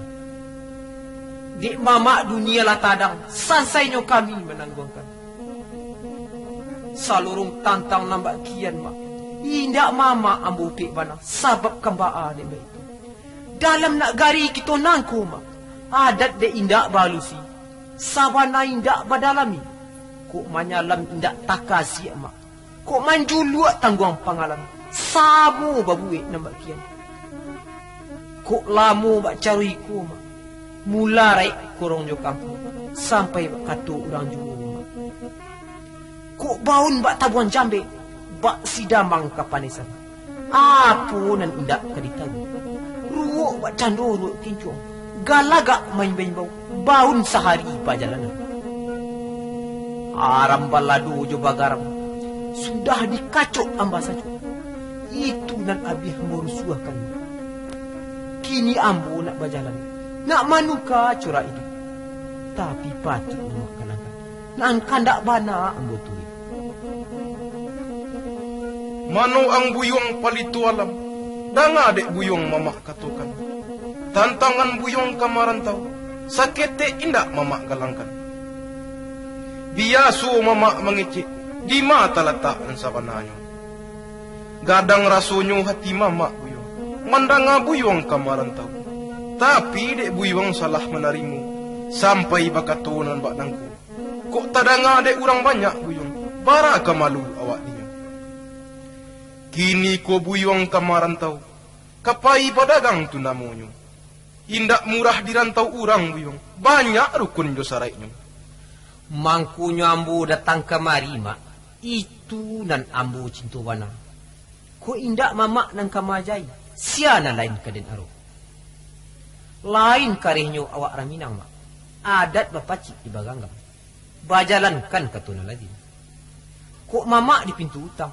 Dek mamak dunia lah tadang, sansainyo kami manangguangkan. Salorong tantang nan bak kian mak, indak mamak ambo upek bana, sabab kambaa dek baitu. Dalam nagari kito nangko mak, adat dek indak baalusi, sabana indak badalami, kok manyalam indak takasiak mak. Kok manjuluak tangguang pangalan, samo babuek nan bak kian. Kok lamo bak caro iko mak, mula raik korong jo kampuang, sampai bak kato urang juo mak. Kok baun bak tabuang jambek, bak sidamang kapanesan. Apo nan indak ka ditahu? Ruok bak cando ruok kincuang, galagak main baimbau, baun sahari pajalanan. Aram balado jo bagaram, sudah dikacok amba sajo. Itu nan abiah marusuahkan. Kini ambo nak bajalan, nak manuka corak iduik. Tapi patuik mamak kanangkan, nan kandak bana ambo turuik. Mano ang buyuang palito alam, danga dek buyuang mamak katokan. Tantangan buyuang ka marantau, saketek indak mamak galangkan. Biaso mamak mangecek, dima talatak nan sabananyo. Gadang rasonyo hati mamak buyuang, mandanga buyuang ka marantau. Tapi dek buyuang salah manarimo, sampai bakato nan bak nangko. Kok tadanga dek urang banyak buyuang, bara ka malu awak dinyo. Kini ko buyuang ka marantau, ka pai badagang tu namonyo. Indak murah di rantau urang buyuang, banyak rukun jo saraiknyo. Mangkonyo ambo datang kamari, Mak, Itu nan ambo cinto bana. Kok indak mamak nan ka maajai, sia nan lain ka den aro. Lain karehnyo awak urang Minang, Mak. Adat bapacik di baganggam. Bajalankan kato nan lazim. Kok mamak di pintu utang,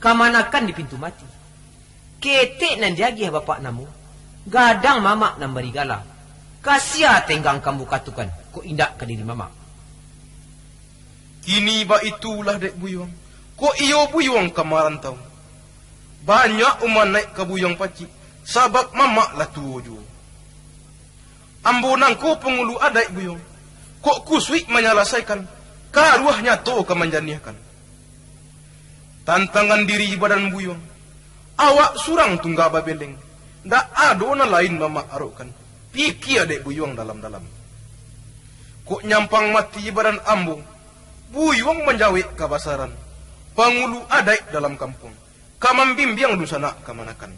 kamanakan di pintu mati. Ketek nan diagiah bapak namo, gadang mamak nan bari gala. Ka sia tenggang ka ambo katokan, kok indak ka diri mamak. Kini baitulah dek Buyuang, kok iyo Buyuang ka marantau. Banyak umah naik ka Buyuang pacik, sabab mamak lah tuo juo. Ambo nangko pangulu adaik Buyuang, kok kusuik manyalasaikan, karuah nyato ka manjaniahkan. Tantangan diri badan Buyuang, awak surang tungga babeleng, ndak ado nan lain mamak arokkan, pikia dek Buyuang dalam-dalam. Kok nyampang mati badan ambo, Buyuang manjawek kabasaran, pangulu adaik dalam kampuang, ka mambimbiang dunsanak kamanakan.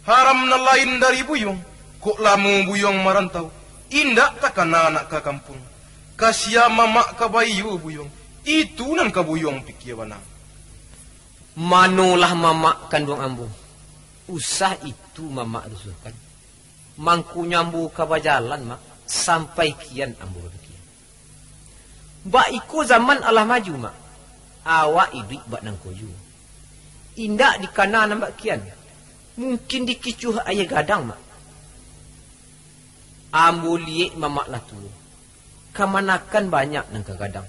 Haram nan lain dari Buyuang, kok lamo Buyuang marantau, indak takana nak ka kampuang. Ka sia mamak ka baiyo Buyuang, itu nan ka Buyuang pikia bana. Manolah mamak kanduang ambo? Usah itu mamak rusuahkan. Mangkonyo ambo ka bajalan, Mak, sampai kian ambo bapikia. Bak iko zaman alah maju, Mak. Awak iduik bak nangko juo. Indak dikana nan bak kian. Mungkin dikicuah aia gadang, Mak. Ambo liyek mamak lah tuo. Kamanakan banyak nan ka gadang.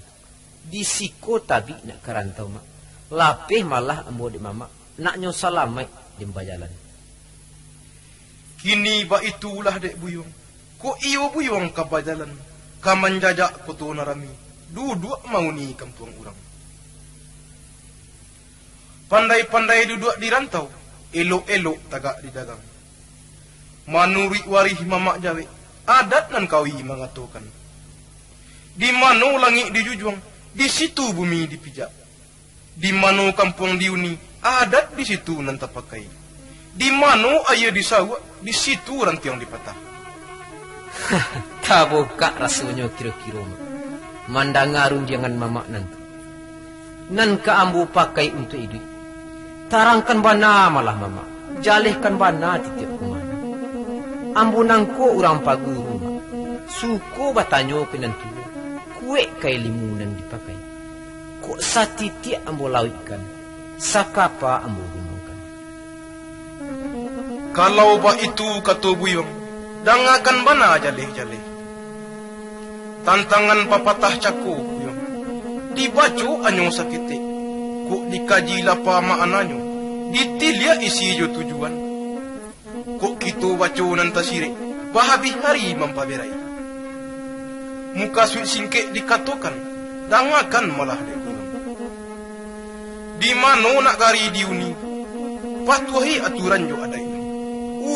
Di siko tabik nak ka rantau, Mak. Lapeh malah ambo dek mamak, naknyo salamaik den bajalan. Kini baitulah dek Buyuang, kok iyo Buyuang ka bajalan, ka manjajak koto nan rami, duduak mauni kampuang urang. Pandai-pandai duduak di rantau, elok-elok tagak di dagang. Manuruik warih mamak jawek, adat nan kawi mangatokan. Di mano langik dijujuang, di situ bumi dipijak. Di mano kampuang diuni, adat di situ nan tapakai. Di mano aia disauak, di situ rantiang dipatah. Tabokak rasonyo kiro-kiro, Mak, mandanga rundiangan mamak nan tu. Nan ka ambo pakai untuak iduik. Tarangkan bana malah mamak, jalehkan bana titiak kumanyo. Ambo nangko urang paguru, Mak, suko batanyo ka nan tuo, kuwaik ka ilimu nan dipakai. Kok satitiak ambo lauikkan, sakapa ambo gunokan. Kalau baitu kato Buyuang, dangakan bana jaleh-jaleh. Tantangan papatah cako Buyuang, dibaco anyo saketek, kok dikaji lapa maknanyo, ditiliak isi jo tujuan. Kok kito baco nan tasirek, bahabih ari mampaberai. Mukasuik singkek dikatokan, dangakan malah dek Buyuang. Di mano nagari diuni, patuahi aturan jo adaiknyo.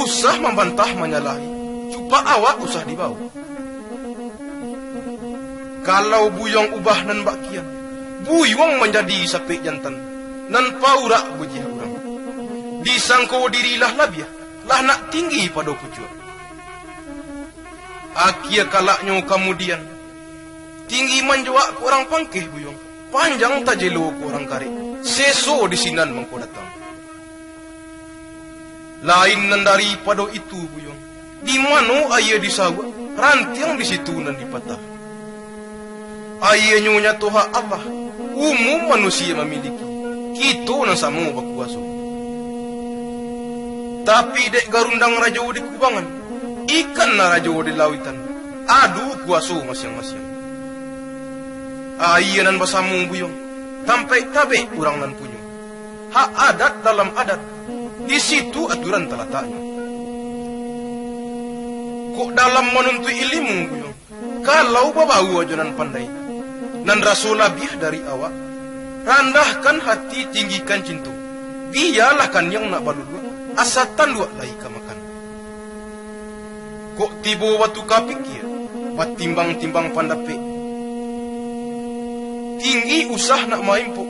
Usah mambantah manyalahi, cupak awak usah dibawo. Kalau Buyuang ubah nan bak kian, Buyuang manjadi sapek jantan, nan paurak bujiah urang. Disangko diri lah labiah, lah nak tinggi pado pucuak. Akia kalaknyo kamudian, tinggi manjuak ka urang pangkeh Buyuang, panjang tajelo ka urang karek, seso di sinan mangko datang. Lain nan daripado itu Buyuang, di mano aia disauak, rantiang di situ nan dipatah. Aianyo nyato hak Allah, umum manusia mamiliki, kito nan samo bakuwaso. Tapi dek garundang rajo di kubangan, ikan nan rajo di lauitan, ado kuwaso masiang-masiang. Aia nan basamo Buyuang, tampaik tabek urang nan punyo. Hak adat dalam adat, di situ aturan talataknyo. Kok dalam manuntuik ilimu Buyuang, kalau babaua jo nan pandai, nan raso labiah dari awak, randahkan hati, tinggikan cinto, bialah kaniang nak baluluak, asa tanduak lai ka makan. Kok tibo batuka pikia, batimbang-timbang pandapek, tinggi usah nak maimpok,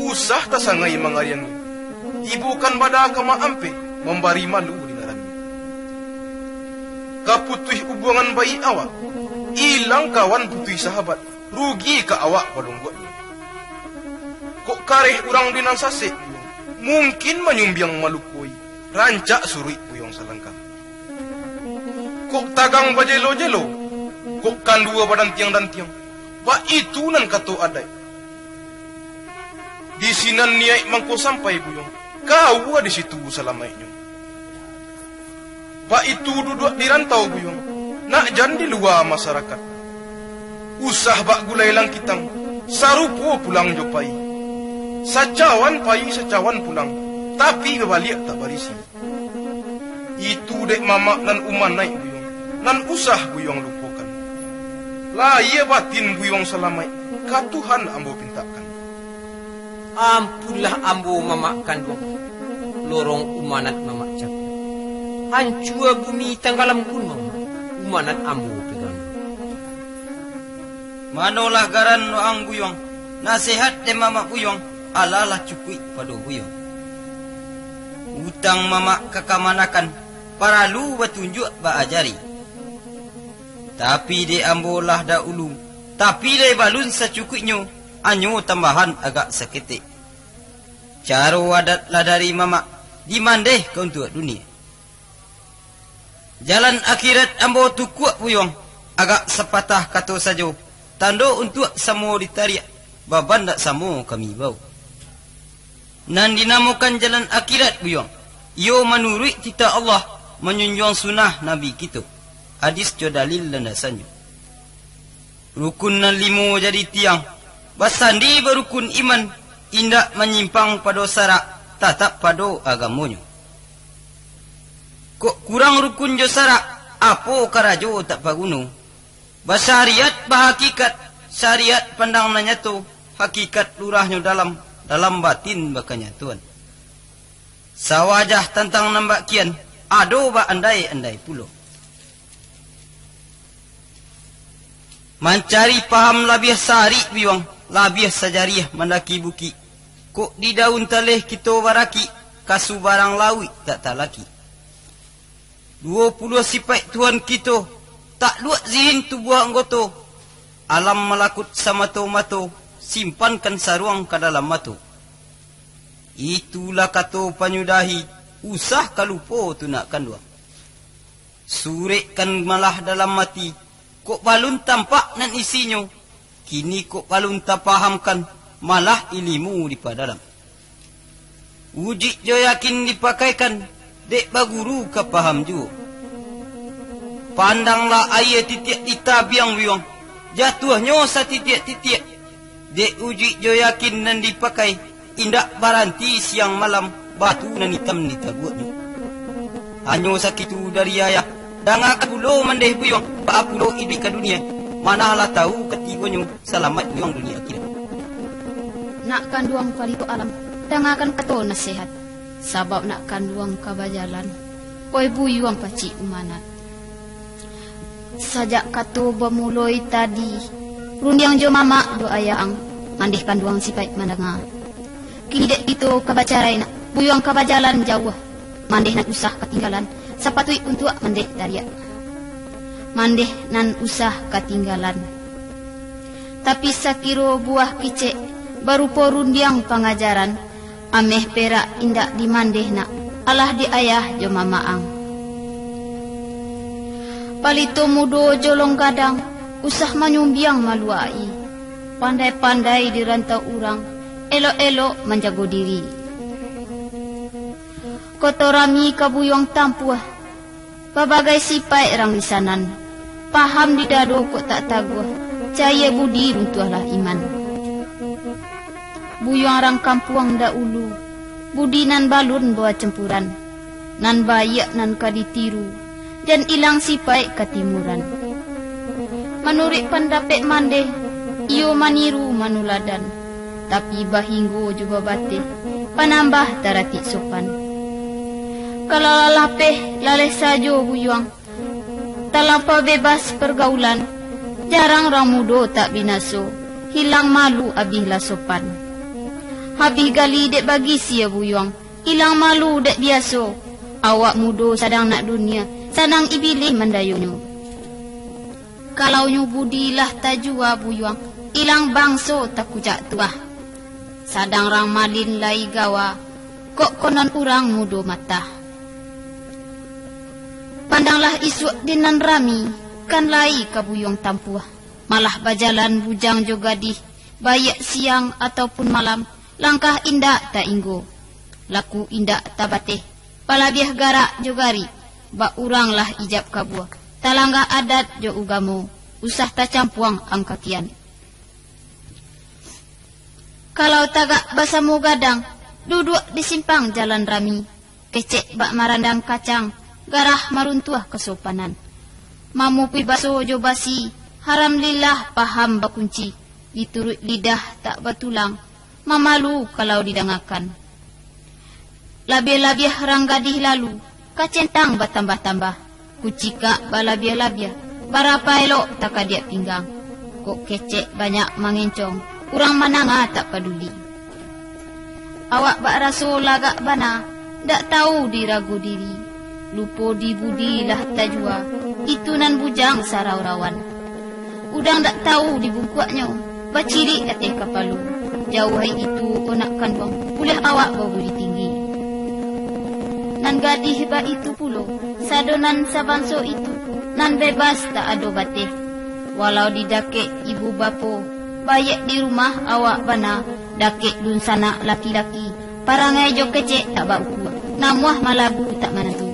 usah tasangai mangariangi, ibokan bada ka maampeh, mambari malu di nan rami. Ka putuih ubuangan baiak awak, ilang kawan putuih sahabat, rugi ka awak balungguaknyo. Kok kareh urang di nan sasek, mungkin manyumbiang malukoi, rancak suruik buyuang salangkah. Kok tagang bajelo-jelo, kok kandua badantiang-dantiang, baitu nan kato adaik. Di sinan niaik mangko sampai buyuang, kaua di situ salamaiknyo. Baitu duduak di rantau buyuang, nak jan di lua masarakat. Usah bak gulai langkitang, sarupo pulang jo pai. Sacawan pai, sacawan pulang, tapi babaliak tak barisi. Itu dek mamak nan umanaik buyuang, nan usah buyuang lupokan. Lahia batin buyuang salamaik, ka Tuhan ambo pintakan. Ampunlah ambo mamak kanduang, lorong umanat mamak cako. Hancua bumi tanggalam gunuang, umanat ambo pegang. Manolah garan waang buyuang, nasihat dek mamak buyuang, alah lah cukuik pado buyuang. Utang mamak ka kamanakan, paralu batunjuak baajari. Tapi dek ambo lah daulu, tapi dek balun sacukuiknyo, anyo tambahan agak saketek. Caro adat lah dari mamak, dimandeh ka untuak dunia. Jalan akhirat ambo tukuak buyuang, agak sapatah kato sajo, tando untuak samo ditariak, baban dak samo kami bawo. Nan dinamokan jalan akhirat buyuang, iyo manuruik titah Allah, manjunjuang sunnah Nabi kito. Hadis jo dalil landasannyo. Rukun nan limo jadi tiang, basandi barukun iman, indak manyimpang pado sarak, tatap pado agamonyo. Kok kurang rukun jo sarak, apo karajo tak paguno. Basyariat bahakikat, syariat pandang nan nyato, hakikat lurahnyo dalam, dalam batin bakanyatoan. Sawajah tantang nan bak kian, ado baandai-andai pulo. Mancari paham labiah sarik buyuang, labiah sajariah mandaki bukik. Kok di daun taleh kito barakik, ka subarang lauik tak talakik. Duo puluah sipaik Tuhan kito, takluak zihin tubuah anggoto, alam malakut samato-mato, simpankan saruang ka dalam mato. Itulah kato panyudahi, usah ka lupo tu nak kanduang. Surek kan malah dalam ati, kok balun tampak nan isinyo, kini kok balun tapahamkan, malah ilimu dipadalam. Ujuik jo yakin dipakaikan, dek baguru ka paham juo. Pandanglah aia titiak di tabiang buyuang, jatuahnyo satitiak-titiak, dek ujuik jo yakin nan dipakai, indak baranti siang malam, batu nan itam ditabuaknyo. Hanyo sakitu dari ayah, dangakan pulo mandeh buyuang, baa pulo iduik ka dunia, mana lah tahu katigonyo, salamaik buyuang dunia akhirat. Nak kanduang palito alam, dangakan kato nasihat, sabab nak kanduang ka bajalan, oi buyuang pacik umanat. Sajak kato bamuloi tadi, rundiang jo mamak jo ayah ang, mandeh kanduang sipaik mandanga. Kini dek kito ka bacarai nak, buyuang ka bajalan jauah, mandeh nan usah katinggalan, sapatuik untuak mandeh tariak. Mandeh nan usah katinggalan. Tapi sakiro buah kicek, barupo rundiang pangajaran, ameh perak indak dimandeh nak, alah di ayah jo mamak ang. Palito mudo jolong gadang, usah manyumbiang maluak-i. Pandai-pandai di rantau urang, elok-elok manjago diri. Koto rami ka buyuang tampuah, babagai sipaik rang di sanan. Paham di dado kok tak taguah, cayia budi runtuahlah iman. Buyuang rang kampuang daulu, budi nan balun bawa campuran, nan baiak nan ka ditiru, jan ilang sipaik katimuran. Manuruik pandapek mandeh, iyo maniru manuladan, tapi bahinggo jo babateh, panambah taratik sopan. Kalau lah lapeh, laleh sajo buyuang, talampau bebas pargaulan, jarang rang mudo tak binaso, hilang malu abihlah sopan. Habih gali dek bagisia buyuang, ilang malu dek biaso, awak mudo sadang nak dunia, sanang ibilih mandayunyo. Kalau nyo budi lah tajua buyuang, ilang bangso takujak tuah. Sadang rang malin lai gawa, kok konon urang mudo matah. Pandanglah isuak di nan rami, kan lai ka buyuang tampuah. Malah bajalan bujang jo gadih, baiak siang ataupun malam, langkah indak tainggo, laku indak tabateh, palabiah garak jo garik, bak urang lah ijab kabua, talangga adat jo ugamo, usah tacampuang angkakian. Kalau tagak basamo gadang, duduak di simpang jalan rami, kecek bak marandang kacang, garah maruntuah kasopanan. Mamupui baso jo basi, haram lillah paham bakunci, dituruik lidah tak batulang, mamalu kalau didangakan. Labiah-labiah rang gadih lalu, ka centang batambah-tambah, kucikak balabiah-labiah, barapa elok takadiak pinggang. Kok kecek banyak mangencong, urang mananga tak paduli. Awak bak raso lagak bana, dak tahu dirago diri, lupo di budi lah tajua, itu nan bujang sarau-rawan. Udang dak tahu di bungkuaknyo, bacirik ateh kapalo. Jauah itu onak kanduang, buliah awak baburi tinggi. Nan gadih baitu pulo, sado nan sabanso itu, nan bebas tak ado bateh. Walau di dakek ibu bapo, baiak di rumah awak bana, dakek dunsanak laki-laki, parangai jo kecek tak baukua, namuah malagu tak manantu.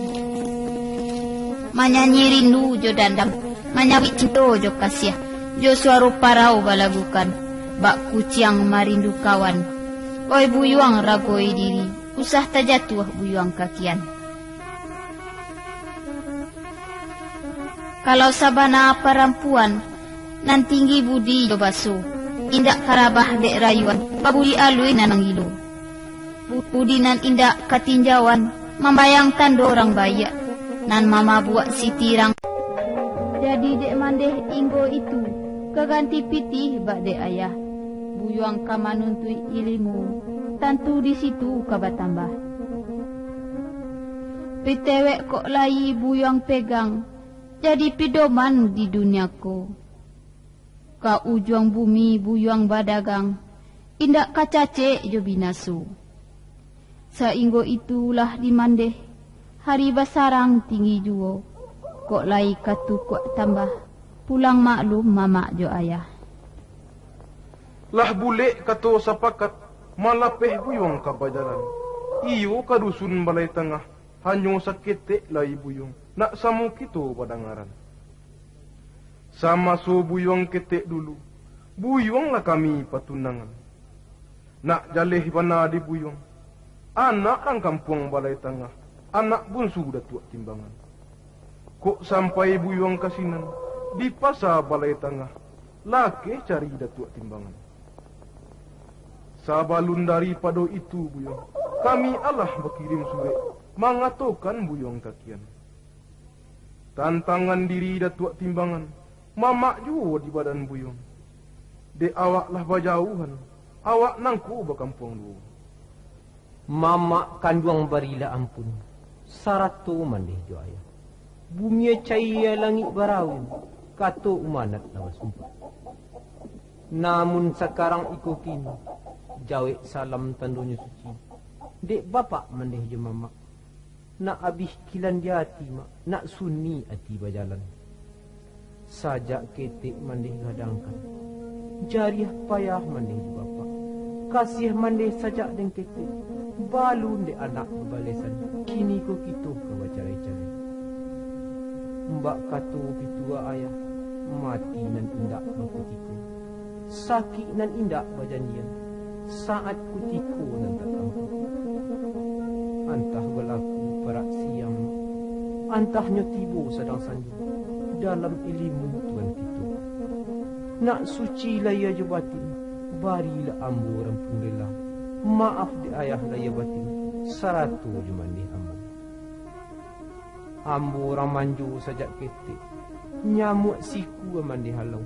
Manyanyi rindu jo dandam, manyawik cinto jo kasiah, jo suaro parau balagukan, bak kuciang marindu kawan. Oi buyuang ragoi diri, usah tajatuah buyuang kakian. Kalau sabana parampuan, nan tinggi budi jo baso, indak karabah dek rayuan, babudi alui nan gilo. Budi nan indak katinjauan, mambayang tando urang baiak, nan mamabuak sitirang. Jadi dek mandeh inggo itu, ka ganti pitih bak dek ayah. Buyuang ka manuntuik ilimu, tantu di situ ka batambah. Pitewek kok lai buyuang pegang, jadi pidoman di dunia ko. Ka ujuang bumi buyuang badagang, indak ka cacek jo binaso. Sainggo itulah di mandeh, hari basarang tinggi juo, kok lai ka tukuak tambah, pulang maklum mamak jo ayah. Lah bulek kato sapakat, malapeh buyuang ka bajalan. Iyo ka dusun Balai Tangah, hanyo saketek lai buyuang, nak samo kito badangaran. Samaso buyuang ketek dulu, buyuang lah kami patunangan. Nak jaleh bana di buyuang, anak rang kampuang Balai Tangah, anak bunsu Datuak Timbangan. Kok sampai buyuang ka sinan, di pasa Balai Tangah, lakeh cari Datuak Timbangan. Sabalun daripado itu, buyuang, kami alah bakirim surek mangatokan buyuang kakian. Tantangan diri Datuak Timbangan, mamak juo di badan buyuang. Dek awak lah bajauhan, awak nangko bakampuang duo. Mamak kanduang barilah ampun, sarato mandeh jo ayah. Bumi caia langik baraun, kato umanat lah basumpah. Namun sakarang iko kini, jawek salam tandonyo suci, dek bapak mandeh jo mamak. Nak abih kilan di ati, mak, nak suni ati bajalan. Sajak ketek mandeh gadangkan, jariah payah mandeh jo bapak. Kasiah mandeh sajak den ketek, balun dek anak babalesan, kini ko kito ka bacarai-carai. Mbak kato pitua ayah, mati nan indak bakutiko. Sakik nan indak bajanjian, saat kutiko nan tak tampuah. Antah balaku parak siang, antahnyo tibo sadang sanjo, dalam ilimu Tuhan kito. Nak suci lahia jo batin, barilah ambo rampung rela. Maaf dek ayah lahia batin, sarato jo mandeh ambo. Ambo urang manjo sajak ketek, nyamuak siku mandeh halau,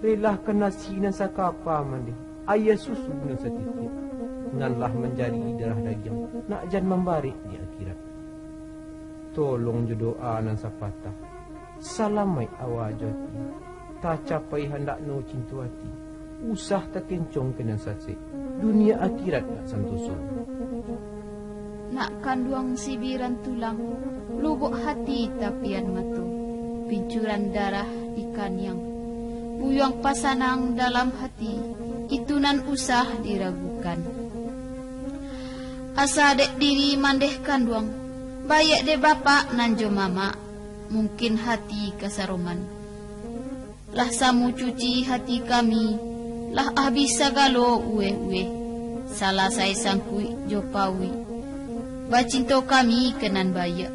rela ka nasi nan sakapa mandeh, aia susu nan satitiak, nan lah manjadi darah dagiang, nak jan mambarek di akhirat. Tolong jo doa nan sapatah, salamaik awa jo ati, tacapai handakno cinto ati, Usah takencong ka nan sasek, dunia akhirat nak santoso. Nak kanduang sibiran tulang, lubuak hati tapian mato, pincuran darah di kaniang. Buyuang pasanang dalam hati, itu nan usah diragukan. Asa dek diri mandeh kanduang, baiak dek bapak nan jo mamak, mungkin hati kasaroman. Lah samo cuci hati kami, lah abih sagalo uweh-uweh, salasai sangkuik jo pauik. Bacinto kami ka nan baiak,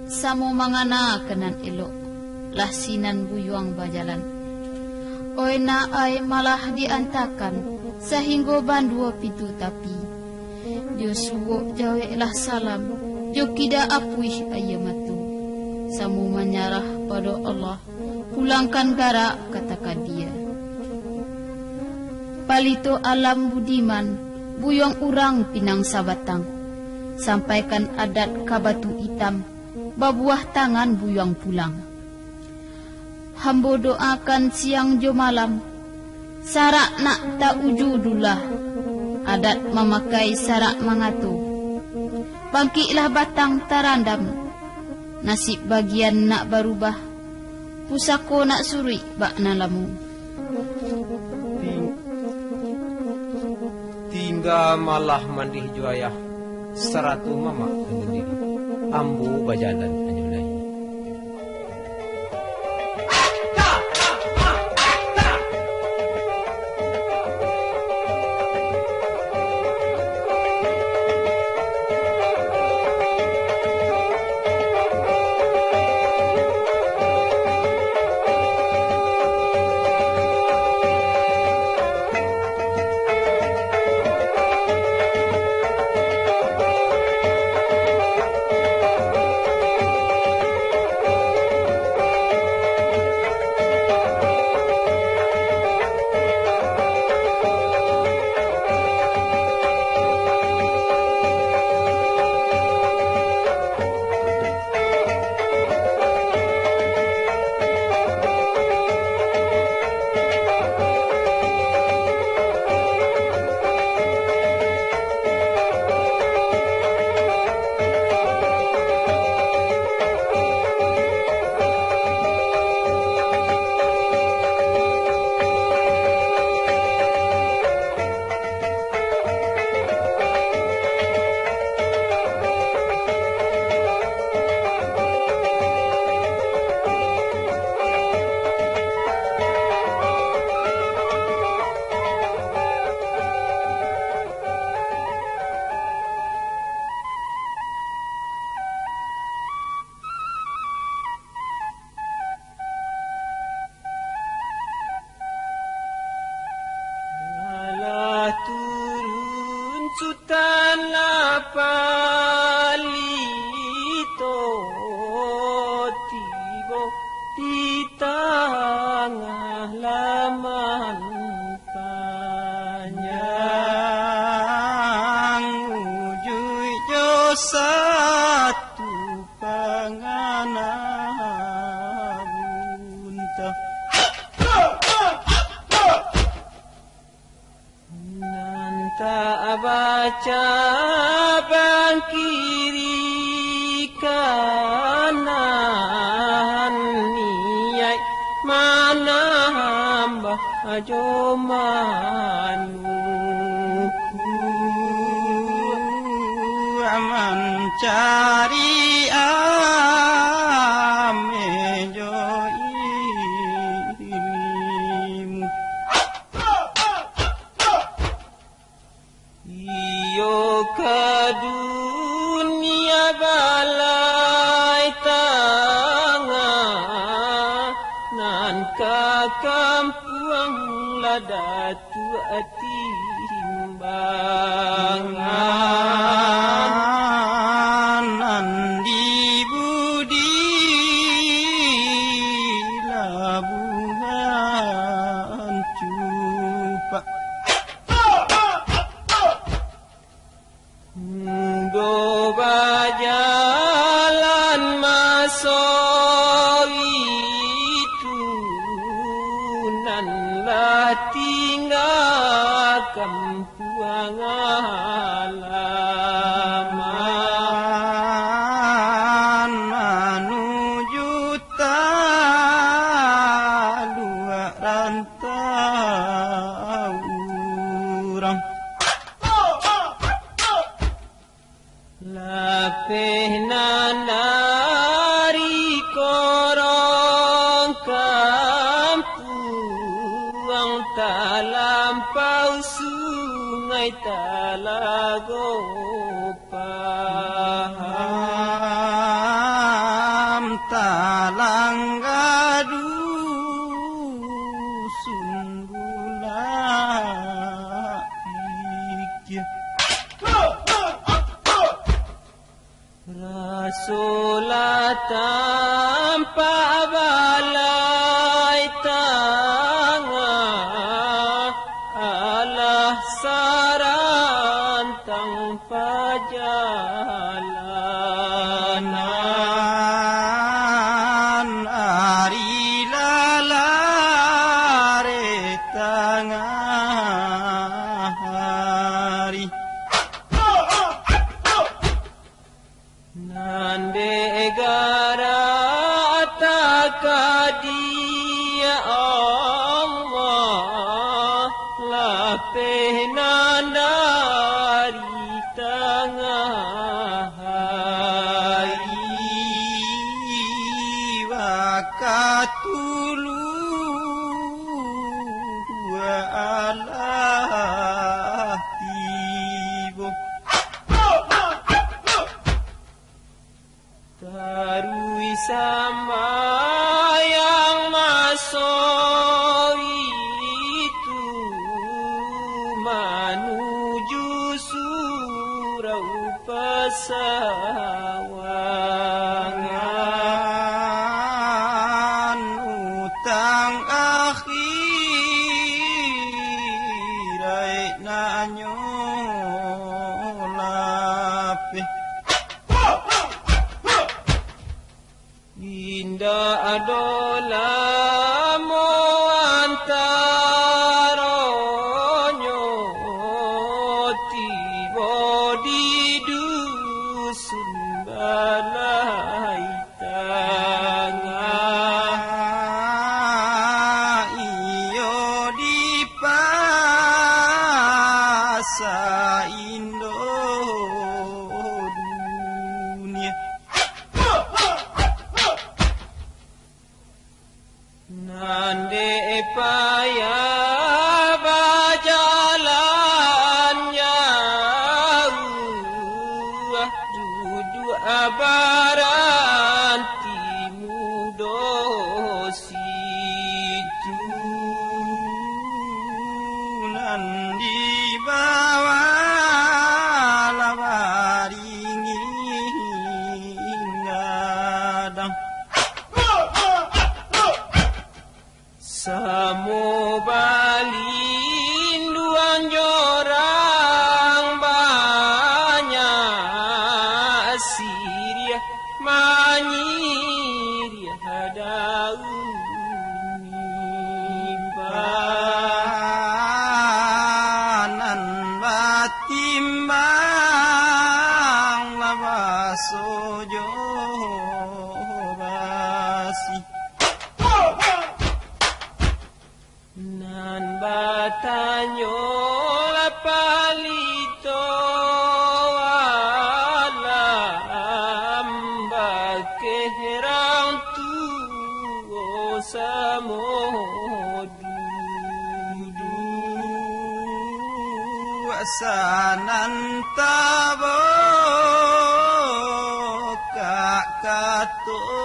samo mangana ka nan elok, lah sinan buyuang bajalan. Oina ai malah diantakan, sahinggo banduo pintu tapi. Jo suok jaweklah salam, jo kida apuih aia mato. Samo manyarah pado Allah, pulangkan garak ka takadia. Palito alam budiman, buyuang urang pinang sabatang. Sampaikan adat ka batu itam, babuah tangan buyuang pulang. Hambo doakan siang jo malam, sarak nak ta-uju dulah, adat mamakai sarak mangato. Bangkiklah batang tarandam, nasib bagian nak barubah, pusako nak suruik bak nan lamo. Ting-, tingga malah mandeh jo ayah, sarato mamak ka nan diri. Ambo bajalan hanyo lai. Alah turun Sutan lah palito, tibo di tangah laman panjang, ujuik jo satu pangana bunta. Nan tak bacabang kiri kanan, niaik manambah jo manukuak, mancari ameh jo ilmu. Iyo ka dunia balai tangah, nan ka kampuang lah datuak timbangan, nan di budi labuhan cupak. Mudo bajalan maso itu, nan lah tingga Pangalaman manuju taluak rantau urang. Lapeh nan dari korong kampuang, talampau sungai talago paham, talangga dusun bulak pikir. Rasolah tampak balai tangah, alah sarantang pajalanan, ari lah lareh tangah ari. Nan dek gara takadiak Allah, lapeh nan dari tangah hari, wakatulun alah tibo. Taruih sambayang maso itu, manuju surau pasawangan, utang akhiraik nanyo lapeh. Indak ado lamo antaronyo, tibo di dusun balai tangah, iyo di Pasa Indoh Dunia. Nan dek payah bajalan jauah, duduak baranti mudo situ. Nan di bawah lah baringin gadang. Samo balinduang jo urang banyak, siriah manyiriah daun nipah. Nan batimbang lah baso jo basi. Nan batanyo lah palito alam, bakeh rang tuo samo duduak, sanan tabokak kato-kato.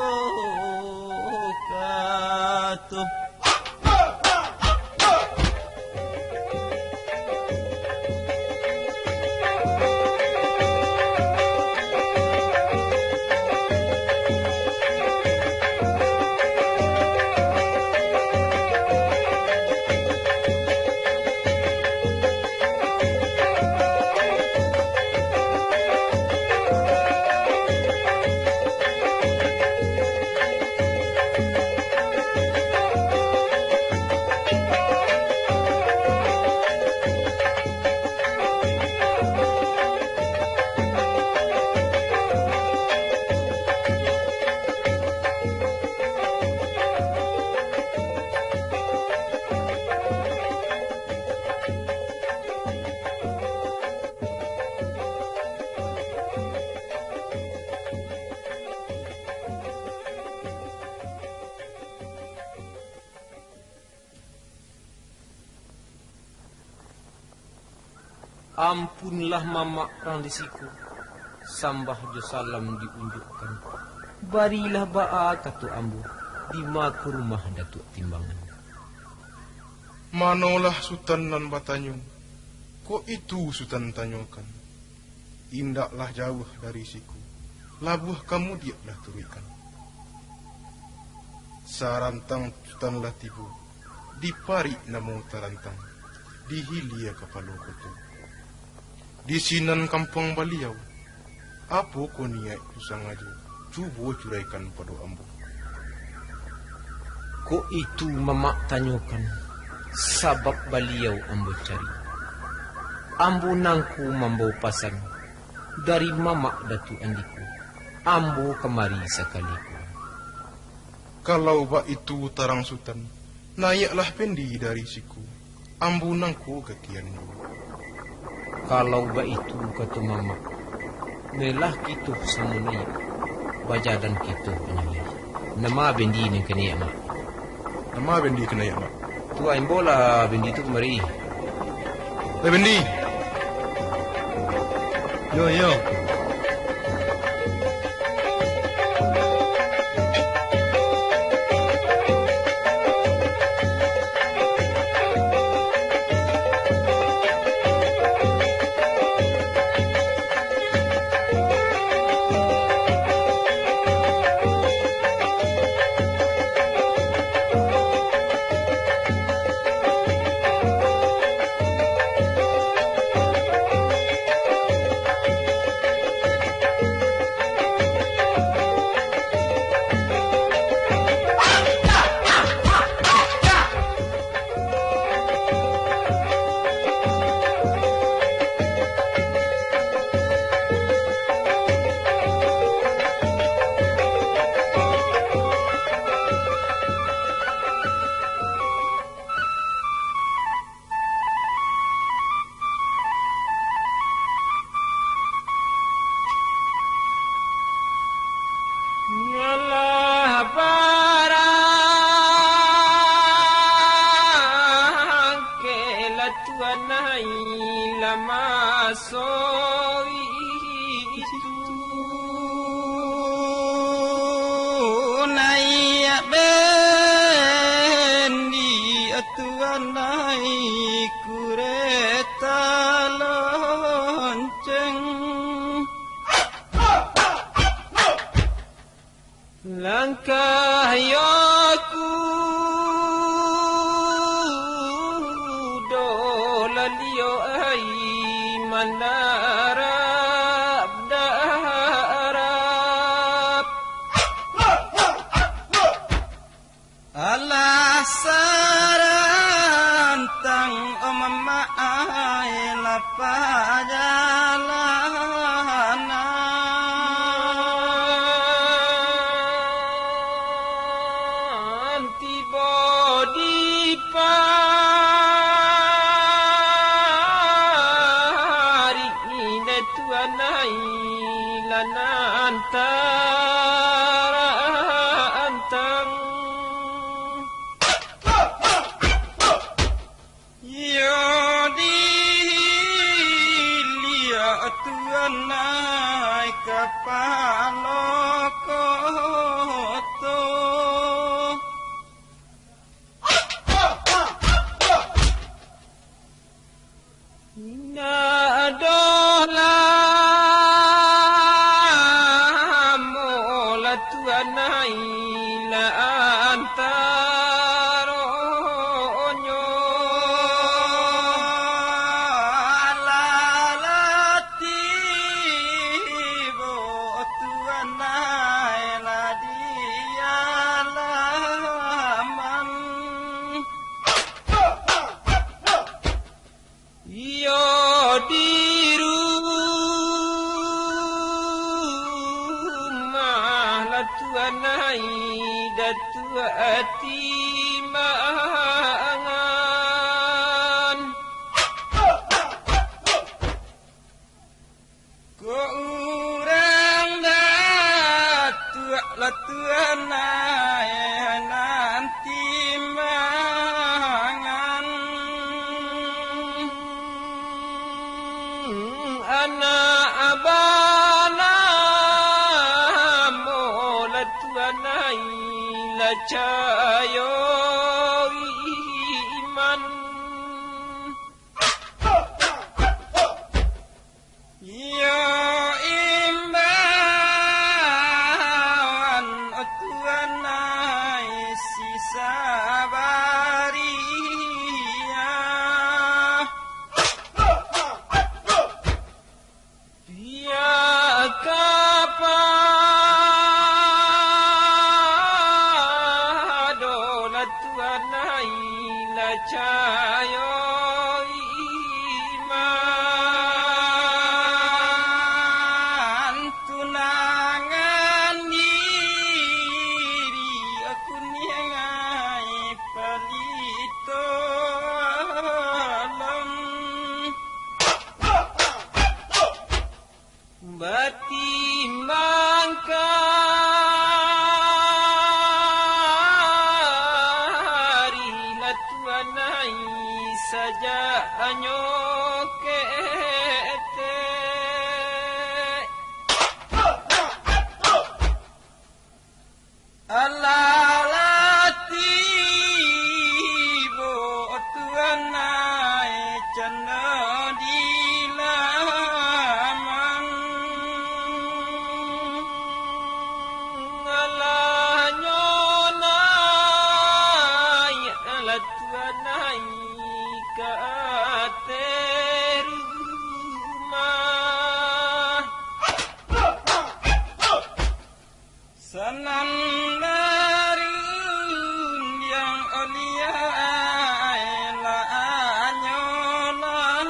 Ampunlah mamak rang di siko, sambah jo salam diunjuakkan. Barilah baa kato ambo, dima ka rumah Datuak Timbangan. Manolah Sutan nan batanyo, kok itu Sutan tanyokan. Indaklah jauah dari siko, labuah ka mudiak lah turuikkan. Sarantang Sutan lah tibo, di parik namo tarantang, di hilia kapalo koto. Di sinan kampuang baliau, apo ko niaik tu sangajo, cubo curaikan pado ambo. Kok itu mamak tanyokan, sabab baliau ambo cari. Ambo nangko mambao pasan dari mamak Datuak Andiko, ambo kamari sakali ko. Kalau baitu tarang Sutan, naiaklah bendi dari siko, ambo nangko gakian dulu. Kalau baitu kato mamak, mayolah kito samo naiak, bajalan kito panjang lai. Nama bendi nan ka naiak, Mak? Nama bendi ka naiak, Mak? Tu a, imbolah bendi tu kamari. Eh, bendi! Yo, yo. Ngalah barang kela tuanai lama soi itu. Naiak bendi tuanai kureta lonceng. Langkah yo kudo lalio ai mandarap-darap. Alah sarantang, o mamak ai, lah pajalanan tibo di parik, indak tuanai lah nan tarantang. Iyo diliak tuanai kapalo koto. Indak doh lamo lah tuanai lah antaronyo. Alah lah tibo tuanai lah di alaman. Iyo di rumah lah tuanai Datuak Timbangan. Ko urang Datuak lah tuanai nan Timbangan. Anak abana mo lah tuanai lah cayo iman. Iyo imbauan tuanai si Sabaria. Pia ka pado lah tuanai lah cayo iman. Tunangan diri aku niangai palito alam. Batimbang kari lah tuanai sajak anyo ketek. Alah lah tibo tuanai cando di laman. Alah nyo naiak lah tuanai ka ateh rumah. Sanan dari rundiang oliah lah anyo lai.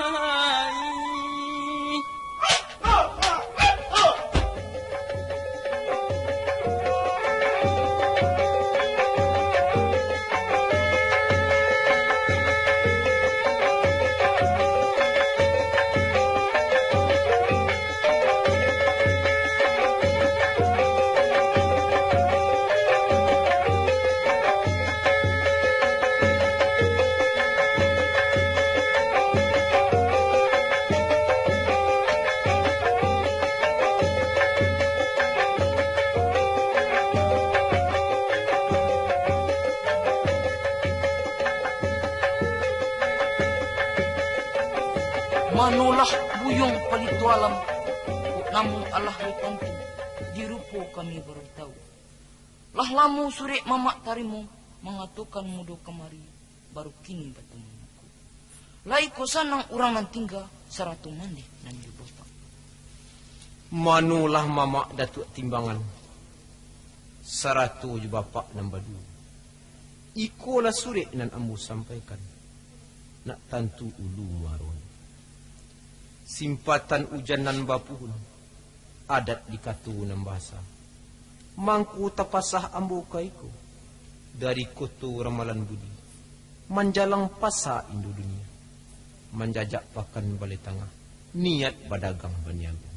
Manolah buyuang palito alam, kok namo alah yo tantu, di rupo kami baru tahu. Lah lamo surek mamak tarimo, mangatokan mudo kamari, baru kini batemu ko. Lai ko sanang urang nan tingga, sarato mandeh nan jo bapak. Manolah mamak Datuak Timbangan, sarato jo bapak nan baduo. Ikolah surek nan ambo sampaikan, nak tantu ulu muaronyo. Simpatan ujan nan bapuhun, adat di kato nan basa. Mangko tapasah ambo ka iko, dari koto Ramalan Budi, manjalang pasa Indo Dunia, manjajak pakan Balai Tangah, niat badagang baniago.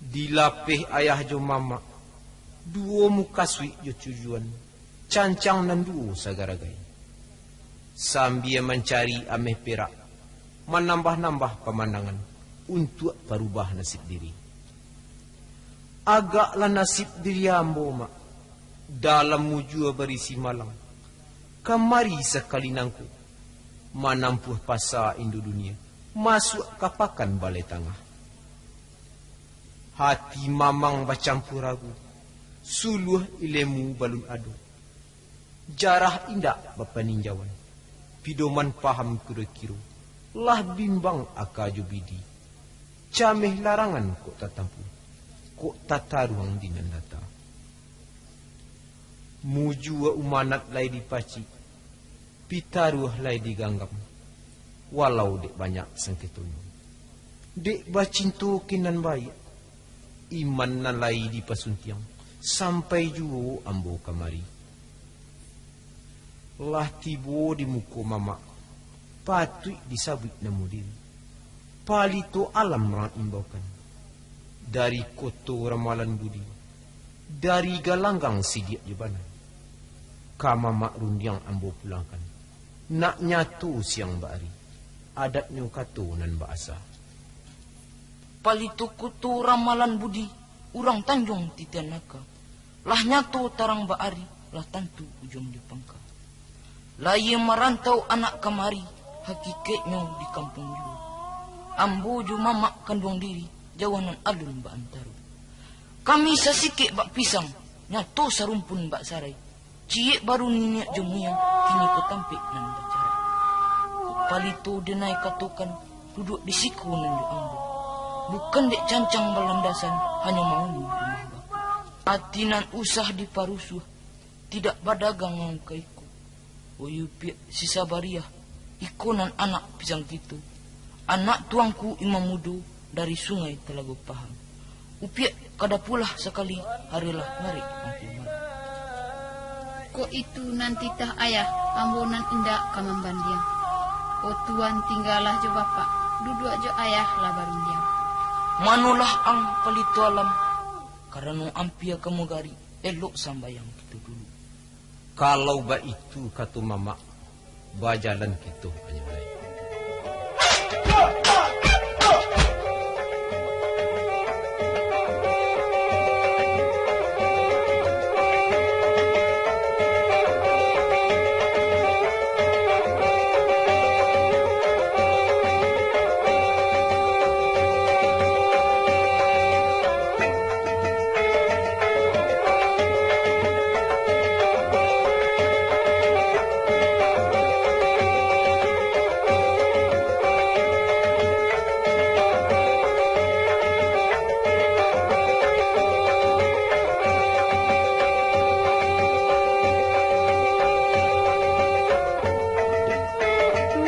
Dilapeh ayah jo mamak, duo mukasuik jo tujuan, cancang nan duo sagaragai. Sambia mancari ameh perak, manambah-nambah pamandangan, untuak parubah nasib diri. Agaklah nasib diri ambo, Mak, dalam mujua barisi malang. Kamari sakali nangko, manampuah pasa Indo Dunia, masuak ka pakan Balai Tangah. Hati mamang bacampua ragu, suluah ilemu balun ado. Jarah indak bapaninjauan, pidoman paham kiro-kiro, lah bimbang aka jo bidi. Cameh larangan kok tatampuah, kok tataruang di nan data. Mujua umanat lai dipacik, pitaruah lai diganggam, walau dek banyak sangketonyo. Dek bacinto ka nan baiak, iman nan lai dipasuntiang, sampai juo ambo kamari. Lah tibo di muko mamak, patuik disabuik namo diri. Palito alam rang imbaukan. Dari koto Ramalan Budi, dari galanggang sidiak jo bana. Ka mamak rundiang ambo pulangkan, nak nyato siang baari. Adatnyo kato nan baasa. Palito Kuto Ramalan Budi, urang Tanjuang Titian Naka. Lah nyato tarang ba ari, lah tantu ujuang di pangka. Layie marantau anak kamari, hakikaiknyo di kampuang juo. Ambo jo mamak kanduang diri, jauah nan alun baantaro. Kami sasikek bak pisang, nyato sarumpun bak sarai. Ciek baru niniak jo muyang, kini ko tampek nan bacarai. Palito denai katokan, duduak di siko nan jo ambo. Bukan dek cancang balandasan, hanyo mauni rumah bako. Ati nan usah diparusuah, tidak badagang ang ka iko. Oyu piak si Sabariah, iko nan anak pisang kito. Anak tuangku Imam Mudo dari Sungai Talago Pahang. Upiak kada pulah sakali, harilah ngarek angku mari. Kok itu nan titah ayah, ambo nan indak ka mambandiang. O tuan, tinggalah jo bapak, duduak jo ayah lah barundiang. Manolah ang palito alam, karano ampia ka magari, elok sambayang kito dulu. Kalau baitu kato mamak, bajalan kito, anyo lai.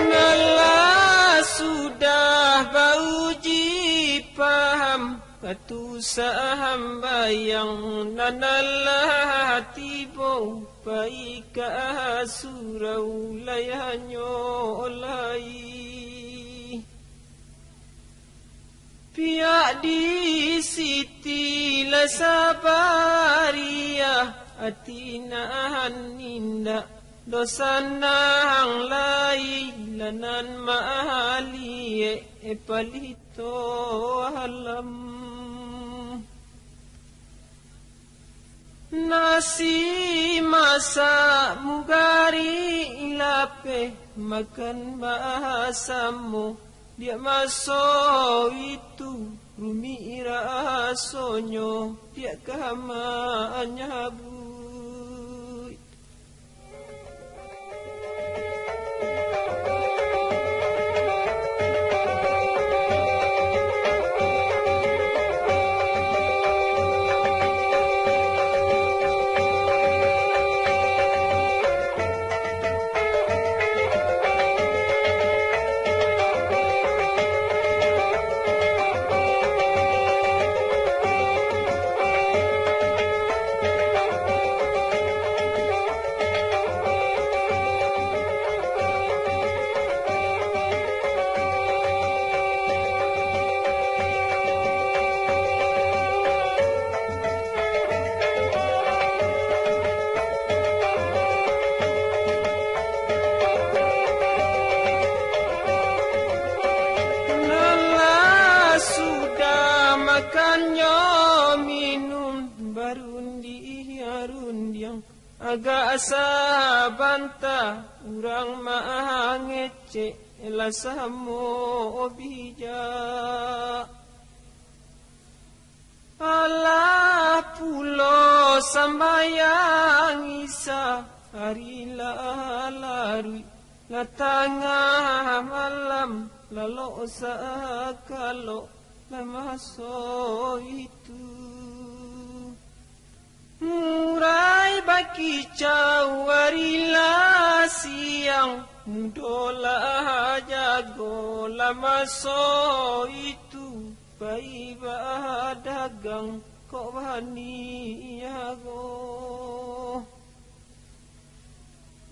Nan lah sudah bauji paham, kato sambayang nan lah tibo, pai ka surau layanyo lai. Piak di Siti lah Sabariah, ati nan indak doh sanang lai, lah nan maaliak palito alam. Nasi masak mugari lapeh, makan basamo, diak maso itu rumik rasonyo, diak ka manyabuik. Nan lah sudah makan jo minun, barundiang-rundiang, agak sabanta urang mangecek, lah samo bijak. Alah pulo sambayang Isa, ari lah laruik, lah tangah malam, lalok sakalok, lah maso itu. Murai bakicau ari lah siang, mudo lah jago, lah maso itu. Pai badagang kok baniago.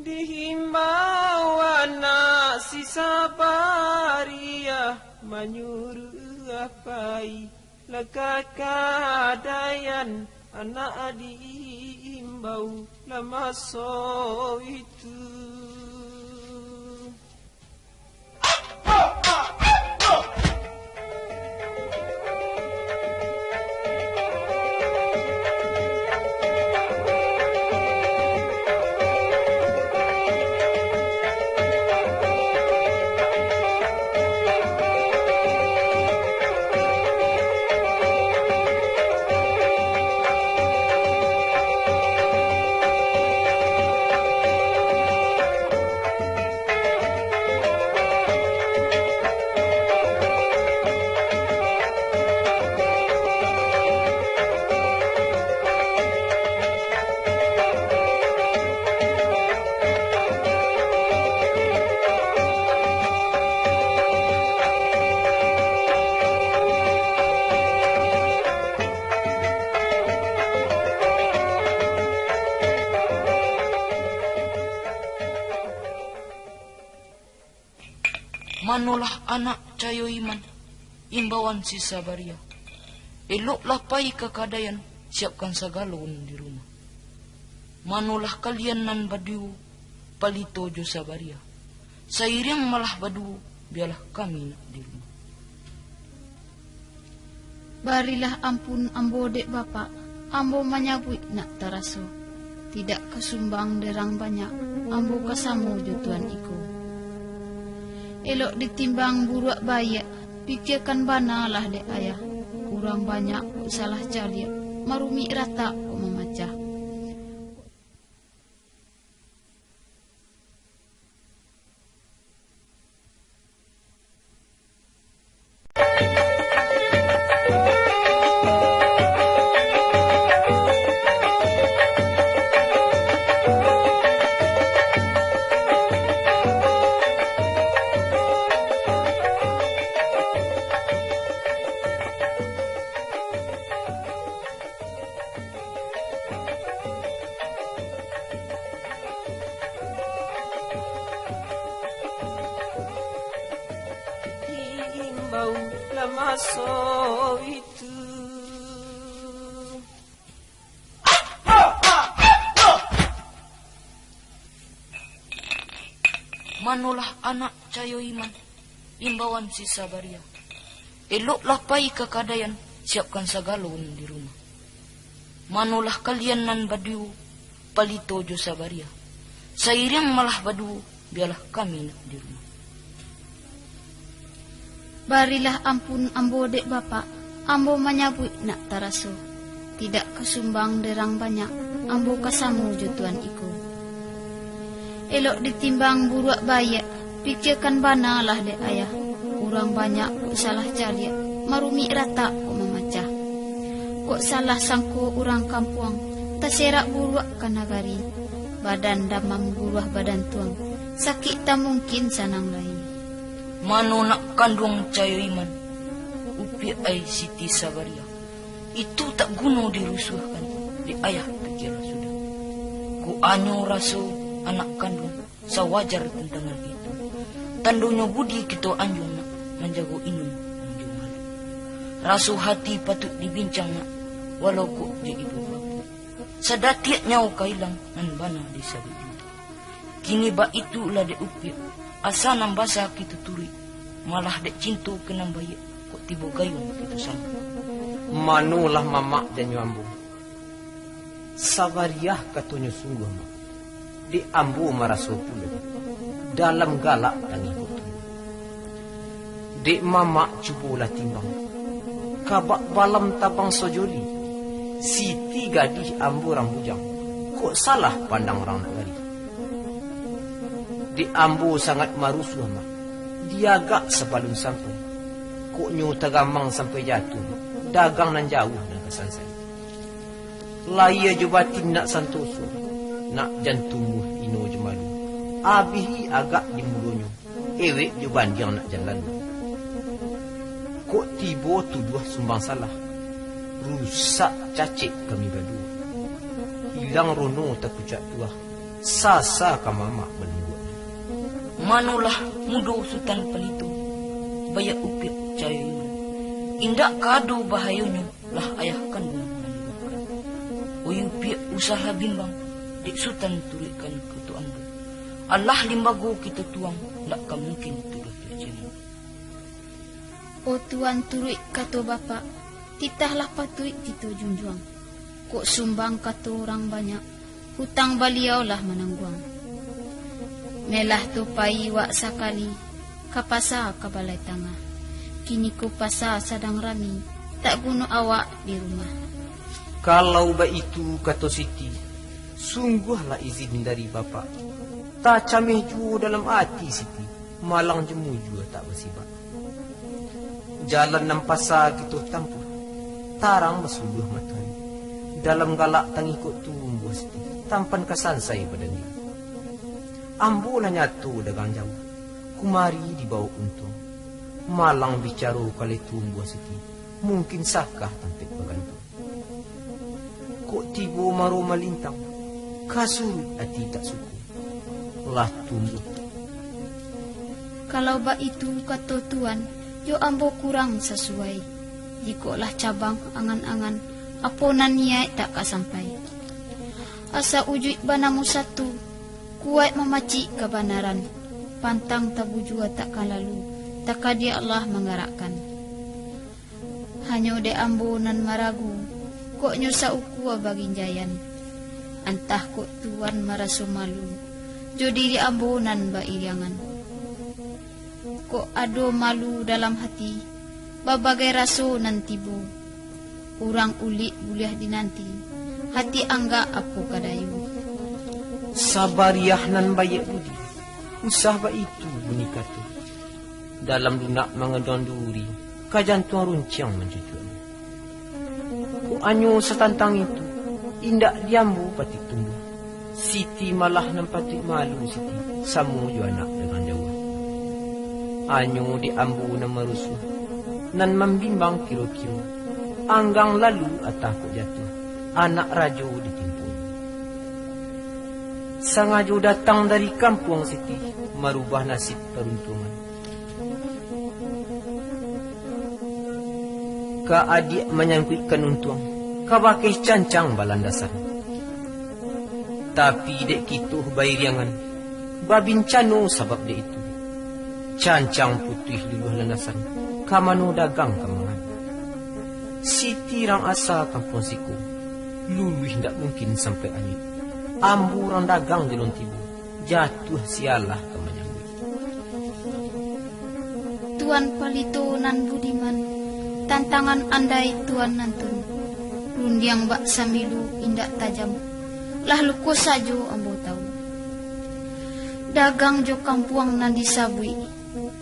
Dihimbau anak si Sabariah, manyuruah pai, lah ka kadaian, anak dihimbau, lah maso itu. Manolah anak Cayo Iman, imbauan si Sabaria. Eloklah pai ka kadaian, siapkan sagalo nan di rumah. Manolah kalian nan baduo, Palito jo Sabaria. Sairiang malah baduo, bialah kami nak di rumah. Barilah ampun ambo dek Bapak, ambo manyabuik nak taraso. Tidak ka sumbang derang banyak, ambo ka samo jo Tuan iko. Elok ditimbang buruak baiak, pikiakan banalah dek Ayah. Urang banyak kok salah caliak, marumik ratak kok mamacah. Diimbau lah maso itu. Manolah anak Cayo Iman, imbauan si Sabaria. Eloklah pai ka kadaian, siapkan sagalo nan di rumah. Manolah kalian nan baduo, Palito jo Sabaria. Sairiang malah baduo, bialah kami nak di rumah. Barilah ampun ambo dek Bapak, ambo manyabuik nak taraso. Tidak ka sumbang derang banyak, ambo ka samo jo Tuan iko. Elok ditimbang buruak baiak, pikiakan banalah dek Ayah. Urang banyak kok salah caliak, marumik ratak kok mamacah. Kok salah sangko urang kampuang, taserak buruak ka nagari. Badan damam buruah badan tuang, sakik tak mungkin sanang lai. Mano nak kanduang Cayo Iman, upiak ai Siti Sabaria. Itu tak guno dirusuahkan, dek Ayah pikialah sudah. Kok anyo raso anak kanduang, sawajar tantangan itu. Tandonyo budi kito anjuang nak, manjago inun nan jo malu. Raso hati patuik dibincang nak, walau kok jo ibo bapo. Sadatiak nyawo ka ilang nan bana disabuik indu. Kini baitu lah dek upiak, asa nan basa kito turuik, malah dek cinto ka nan baiak, kok tibo gayuang kito sambut. Manolah mamak janyo ambo. Sabariah katonyo sungguah, Mak. Dek ambo maraso pulo, dalam galak tangih kok tu. Dek mamak cubolah timbang, kabak balam tabang sojoli, Siti gadih ambo rang bujang, kok salah pandang rang nak gadih. Dek ambo sangat marusuah, Mak, diagak sabalun sampai, kok nyo tagamang sampai jatuah, dagang nan jauah nan ka sansai. Lahia jo batin nak santoso, nak jan tumbuah ino jo malu. Abihi agak di mulonyo, ewek jo bandiang nak jan lalu. Kok tibo tuduah sumbang salah, rusak cacek kami baduo. Hilang rono takucak tuah, sasa ka mamak balingguak. Manolah mudo Sutan Palito, baiak upiak cayo iman. Indak ka ado bahayonyo, lah ayah kanduang maninggakan. Oih upiak, usahlah bimbang, dek Sutan turuikkan kato ambo. Alah limbago kito tuang, ndak ka mungkin tuduah tacimo. O Tuan turuik kato Bapak, titahlah patuik kito junjuang. Kok sumbang kato urang banyak, hutang Baliau lah manangguang. Melah tu pai wak sakali ka pasa ka Balai Tangah. Kiniko pasa sadang rami, tak guno awak di rumah. Kalau baitu kato Siti, sungguahlah izin dari Bapak. Tacameh juo dalam ati Siti, malang jo mujua tak basibak. Jalan nan pasa kito tampuah, tarang basuluah matoari. Dalam galak tangih kok tumbuah Siti, tampan ka sansai badan diri. Ambo lah nyato dagang jauah, kumari dibaok untuang. Malang bicaro kalai tumbuah Siti, mungkin sakah tampek bagantuang. Kok tibo maro malintang, ka suruik ati tak suko. Lah tumbuah. Kalau baitu kato Tuan, jo ambo kurang sasuai. Jikok lah cabang angan-angan, apo nan niaik tak ka sampai. Asa ujuik banamo satu, kuaik mamacik kabanaran, pantang tabujua tak ka lalu, takadia Allah manggarakkan. Hanyo dek ambo nan maragu, kok nyo saukua baginjaian. Antah kok Tuan maraso malu, jo diri ambo nan bairiangan. Kok ado malu dalam hati, babagai raso nan tibo. Urang ulik buliah dinanti, hati anggak apo ka dayo. Sabariah nan baiak budi, usah baitu bunyi kato. Dalam lunak mangaduang duri, ka jantuang runciang mancucuaknyo. Kok anyo satantang itu, indak di ambo patik tumbuah. Siti malah nan patuik malu Siti, samo jo anak dagang jauah. Anyo di ambo nan marusuah, nan mambimbang kiro-kiro, anggang lalu atah kok jatuah, anak rajo ditimpo. Sangajo datang dari kampuang Siti, marubah nasib paruntuangan. Ka adiak manyangkuikkan untuang, kabakeh cancang balandasan. Tapi dek kito bairiangan, babincano sabab dek itu. Cancang putuih luluah landasan, ka mano dagang ka mangan. Siti rang asa kampuang siko, luluih ndak mungkin sampai anyuik. Ambo rang dagang di lon tibo, jatuah sialah ka manyambuik. Tuan Palito nan budiman, tantangan andai Tuan nantun. Rundiang bak samilu indak tajam, lah luko sajo ambo tahu. Dagang jo kampuang nan disabuik,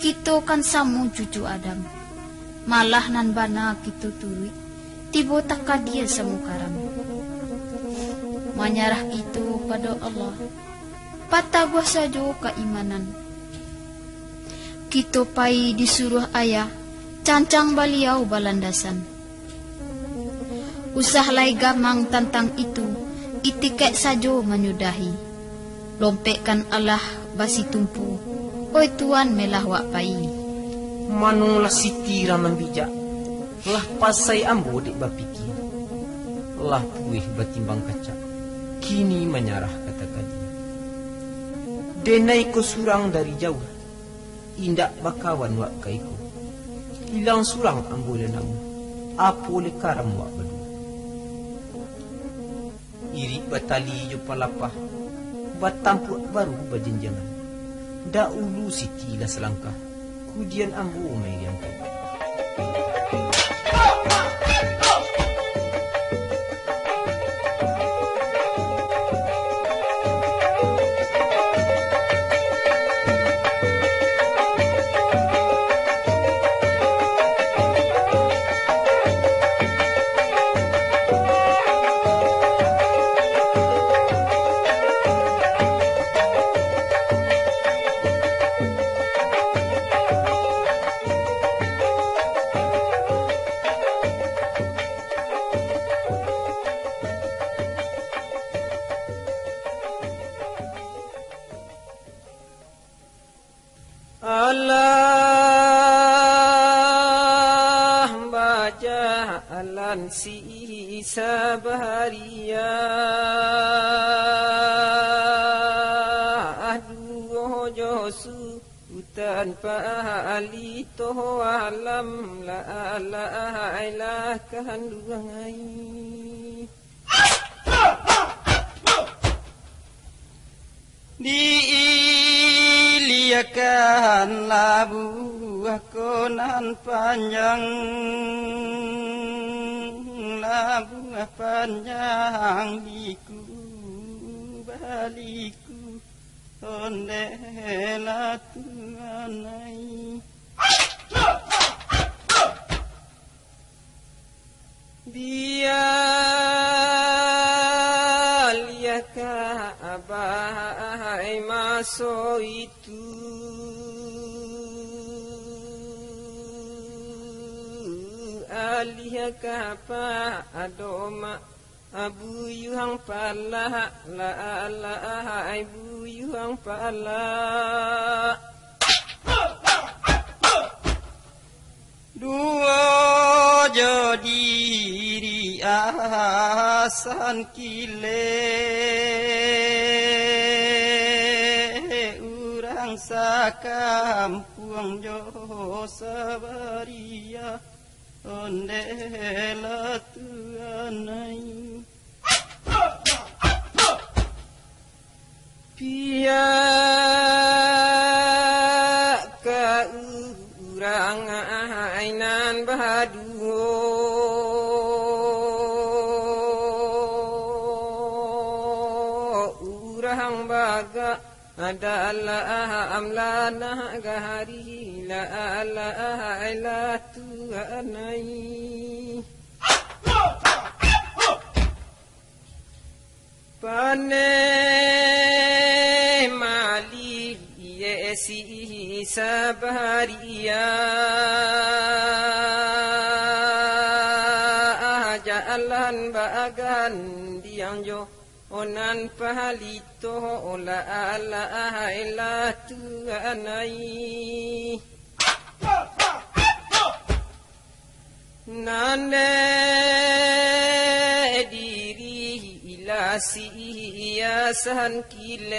kito kan samo cucu Adam. Malah nan bana kito turuik, tibo takadia samo karam. Manyarah kito pado Allah, pataguah sajo kaimanan. Kito pai disuruah ayah, cancang baliau balandasan. Usah lai gamang tantang itu, itikaik sajo manyudahi. Lompekkan alah basitumpu, oi Tuan, melah wak pai. Manolah Siti rang nan bijak, lah pasai ambo dek bapikia. Lah puih batimbang kacak, kini manyarah ka takadia. Denai ko surang dari jauah, indak bakawan wak ka iko. Ilang surang ambo lah namuah, apo leh karam wak baduo. Irik batali jo palapah, batampuak baru bajanjangan. Dahulu Siti lah salangkah, kudian ambo mairiangkan. Alah bajalan si Sabariah, duo jo Sutan Palito, alam lah, lah, lah kanduang ai. Diiliakan labuah ko nan panjang, labuah panjang di kubaliku, ondeh lah Tuan ai. Dialiahkah abah ai maso itu, aliahkah pado mak, buyuang pala, lah, lah ai buyuang pala. Duo jo diri Hasan Kilek, urang sakampuang jo sabariah, onde lah tuan ai. Piak ka urang ai nan baduo, urang bagak adalah amlanah gahari lah alah ai lah tuan ai. Paneh malih iye si sabariah, jalan bagandiang jo onan palito, lah alah ai lah tuan ai. Nan dek diri lah si Hasan Kilek,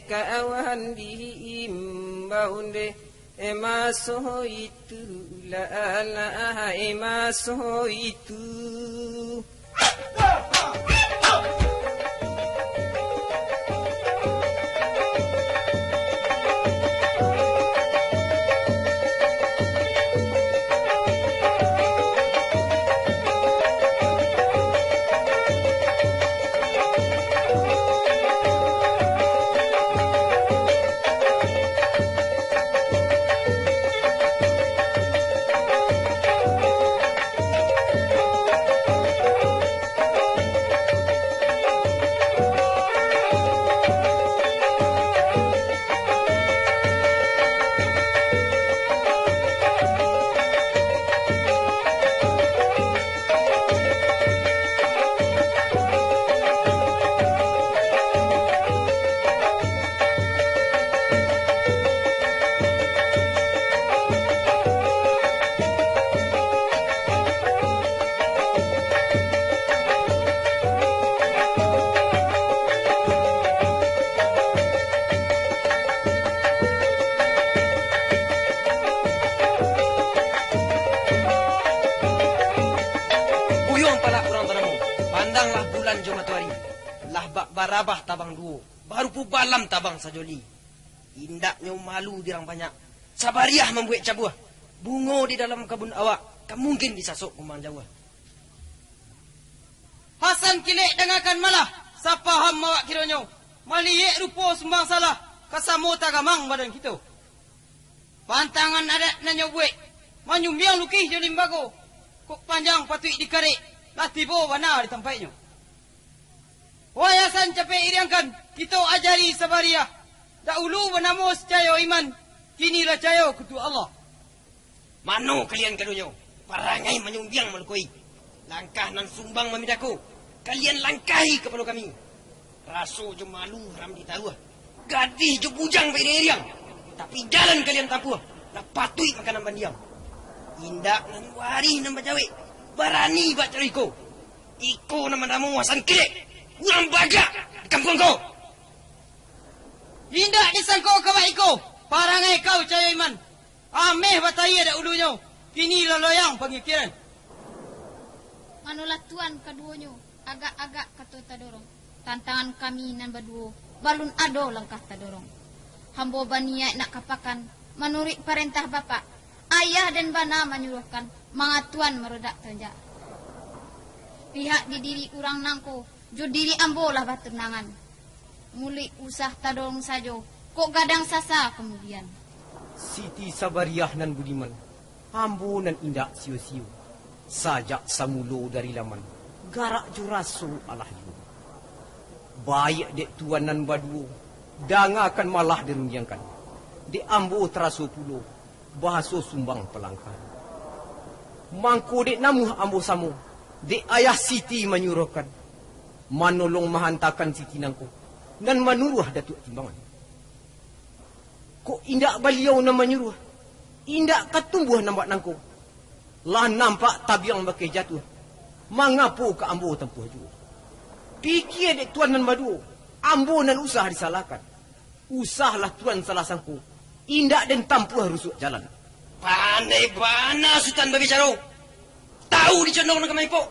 kawan diimbau dek maso itu, lah alah ai maso itu. Buyuang palak urang tanamo, pandanglah bulan jo matoari, lah bak barabah tabang duo, barupo balam tabang sajoli. Indaknyo malu di urang banyak, sabariah mambuek cabuah, bungo di dalam kabun awak, ka mungkin disasok kumbang jauah. Hasan Kilek dangakan malah, sapaham awak kironyo, maliyek rupo sumbang salah, ka samo tagamang badan kito. Pantangan adat nan nyo buek, manyumbiang lukih jo limbago, kok panjang patuik dikarek, lah tibo bana di tampaiknyo. Wai Hasan capek iriangkan, kito ajari sabariah, daulu banamo si Cayo Iman, kini lah Cayo Kutuak Allah. Mano kalian kadonyo? Parangai manyumbiang malukoi. Langkah nan sumbang mamindako, kalian langkahi kapalo kami. Raso jo malu haram ditaruah. Gadih jo bujang bairiang-iriang. Tapi jalan kalian tampuah, lah patuik makanan bandiang. Indak nan warih nan bajawek, barani bak caro iko. Iko nan banamo Hasan Kilek, urang bagak di kampuang ko. Indak disangko kabak iko, parangai kau Cayo Iman. Ameh batayie dak ulunyo, kini lah loyang pangikiran. Manolah tuan kaduonyo, agak-agak kato tadorong. Tantangan kami nan baduo, balun ado langkah tadorong. Hambo baniaik nak ka pakan, manuruik parentah bapak. Ayah den bana manyuruahkan, mangatuan marodak tanjak. Pihak di diri urang nangko, jo diri ambo lah batunangan. Muluik usah tadorong sajo, kok gadang sasa kamudian. Siti Sabariah nan budiman, ambo nan indak sio-sio. Sajak samulo dari laman, garak jo raso alah iyo. Baiak dek tuan nan baduo, dangakan malah dirundiangkan. Dek ambo taraso pulo, bahaso sumbang palangkahan. Mangko dek namuah ambo samo, dek ayah Siti manyuruahkan, manolong mahantakan Siti nangko, nan manuruah Datuak Timbangan. Kok indak Baliau nan manyuruah, indak ka tumbuah nan bak nangko. Lah nampak tabiang bakeh jatuah, mangapo ka ambo tampuah juo? Pikia dek Tuan nan baduo, ambo nan usah disalahkan. Usahlah Tuan salah sangko, indak den tampuah rusuak jalan. Pandai bana Sutan babicaro. Tahu di condong nan ka maipok,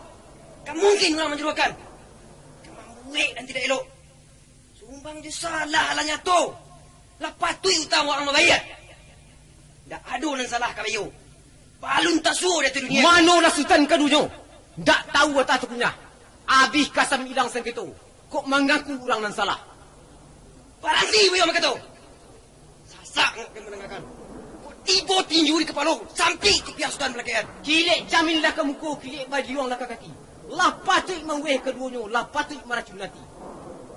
ka mungkin urang manjuruahkan. Ka mambuek nan tidak elok. Sumbang jo salah lah nyato. Lah patuik utang waang mabayia. Ndak ado nan salah ka baiyo. Balun tasuo di ateh dunia. Manolah Sutan kaduonyo? Ndak tahu atah tu kunyah. Abih ka sambilang sangketo. Kok mangaku urang nan salah? Baranti baiyo mangkato. Sasak angok den mandangakan. Kok tibo tinju di kapalo, sampik kupiah Sutan balakaian. Kilek jamin lah ka muko, kilek bajuang lah ka kaki. Lah patuik mauweh kaduonyo, lah patuik maracun ati.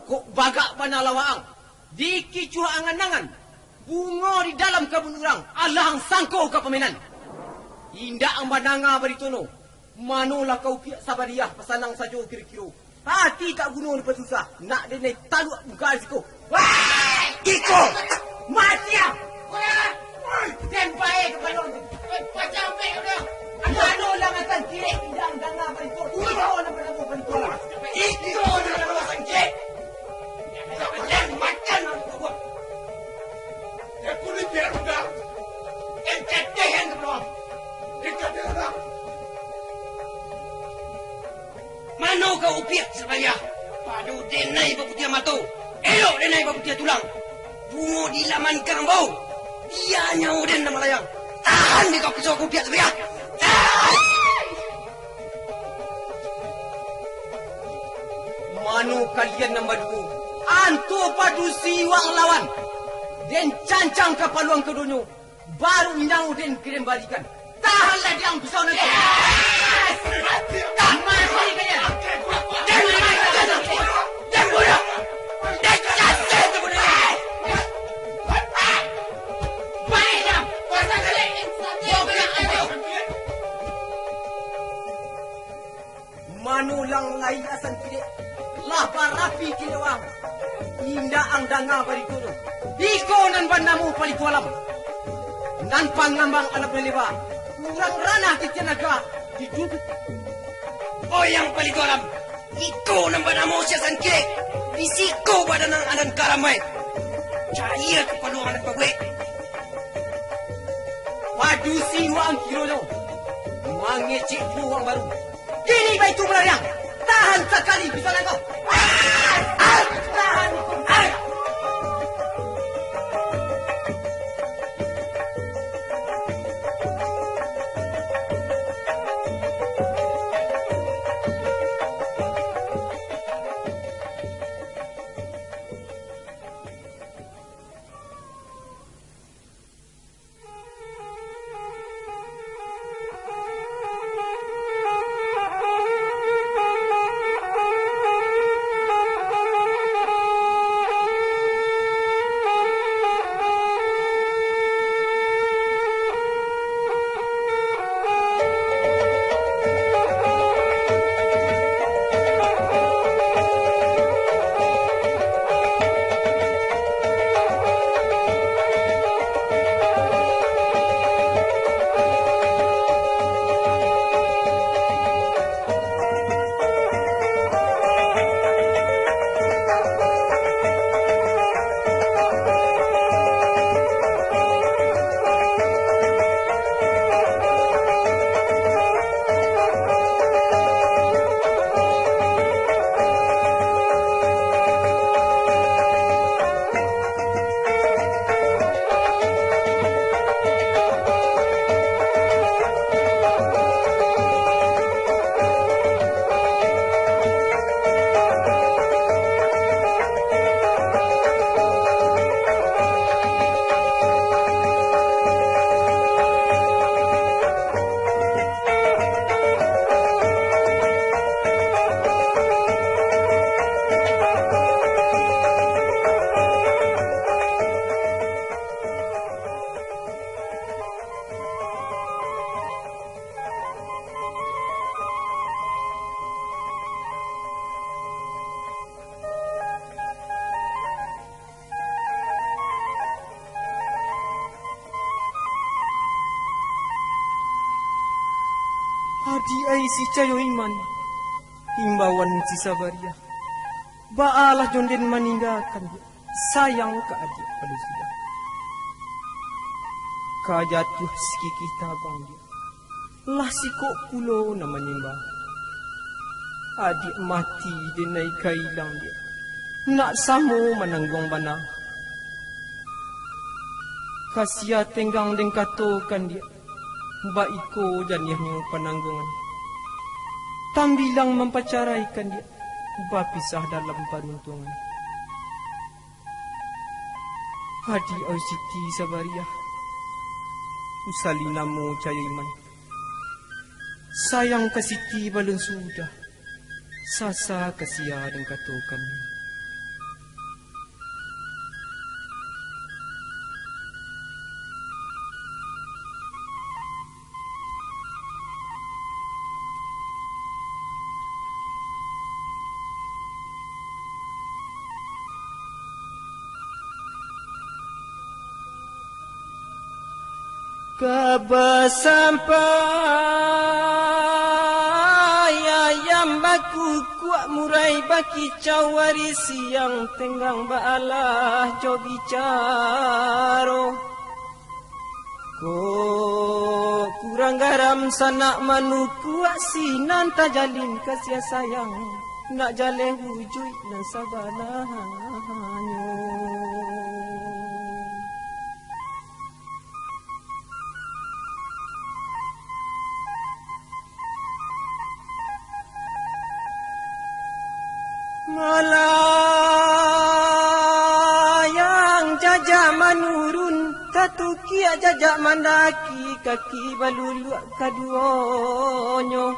Kok bagak bana lah waang, dikicuah angan-angan. Bungo di dalam kabun urang, alah ang sangko ka pamainan. Indak ang mandanga barito no. Manolah ka upiak sabaliah, pasanang sajo kiro-kiro. Ati tak guno dipasusah, nak den taluak muka siko. Wai! Iko! Mati ah! Den bae kapalo tu. Pacah ampek kau dah. Manolah matan kirek, indak danga barito. Iko nan banamo barito. Iko nan banamo sangkek. Den makan aku buah. Den kulik biar udah. Den ketehan tu doang. Den ketehan dah. Mano kau upiak sabaliah? Pado denai baputiah mato, elok denai baputiah tulang. Bungo di laman karambau, bia nyawo den nan malayang. Tahan di kau pisau kau upiak sabaliah. Tahan! Mano kalian nan baduo? Anto padusi waang lawan. Den cancang kapalo ang kaduonyo. Baru nyawo den ka den balikan. Tahanlah diang pisau nan tu. Tahan, mati kalian. Den mati kalian. Den bunuh. Den kasih tu bunuh. Baik, dah. Pasang balik. Buka pintu. Mano lah lai asan kidek, lah barapi kidek waang. Indak ang danga barito tu. Iko nan banamo Palito Alam, nan pangambang alam nan leba, urang ranah titian naga di Duduk. Oih ang Palito Alam, iko nan banamo si asan kidek, di siko badan ang anan karamai. Cayia kapalo ang nan pabuek. Padusi waang kironyo mangecek juo waang baru. Kini baitu balariang. Tahan sakali bisa nangkok. Ah! Ah! Tahan. Ah! Adiak ai si Cayo Iman, imbauan si Sabariah, baalah jon den maninggakan, Diak, sayang ka adiak palu sudah. Ka jatuah sikikih tabang, Diak, lah sikok pulo nan manyimba. Adiak mati den ai ka ilang, Diak, nak samo manangguang bana. Ka sia tenggang den katokan, Diak, baiko janiahnyo panangguangan. Tambilang mampacaraikan, Diak, bapisah dalam paruntuangan. Adiak au Siti Sabariah, usali namo Cayo Iman. Sayang ka Siti balun sudah, sasa ka sia den katokan. Ka basampai ayam bakukuak, murai bakicau ari siang, tenggang baalah jo bicaro. Kok kurang garam sanak manukuak, sinan tajalin kasiah sayang, nak jaleh wujuik nan sabananyo. Malayang jajak manurun, tatukiak jajak mandaki, kaki baluluak kaduonyo.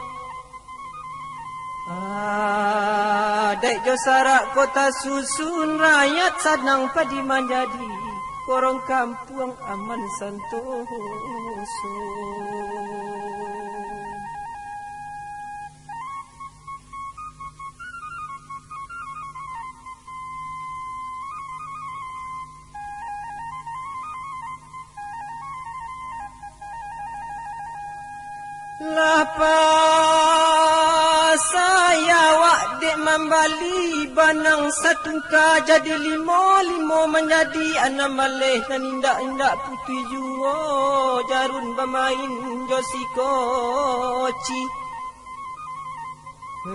Adaik jo sarak kota susun, rakyat sanang padi manjadi, korong kampuang aman santoso. Lah pasai awak dek mambali, banang satungka jadi limo, limo manjadi anam baleh, nan indak-indak putuih juo, jarun bamain jo si koci.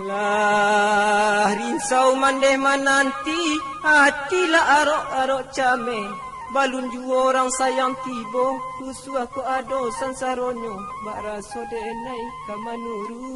Lah rinsau mandeh mananti, ati lah arok-arok cameh. Balun juo urang sayang tibo, rusuah kok ado sansaronyo, bak raso denai ka manurun.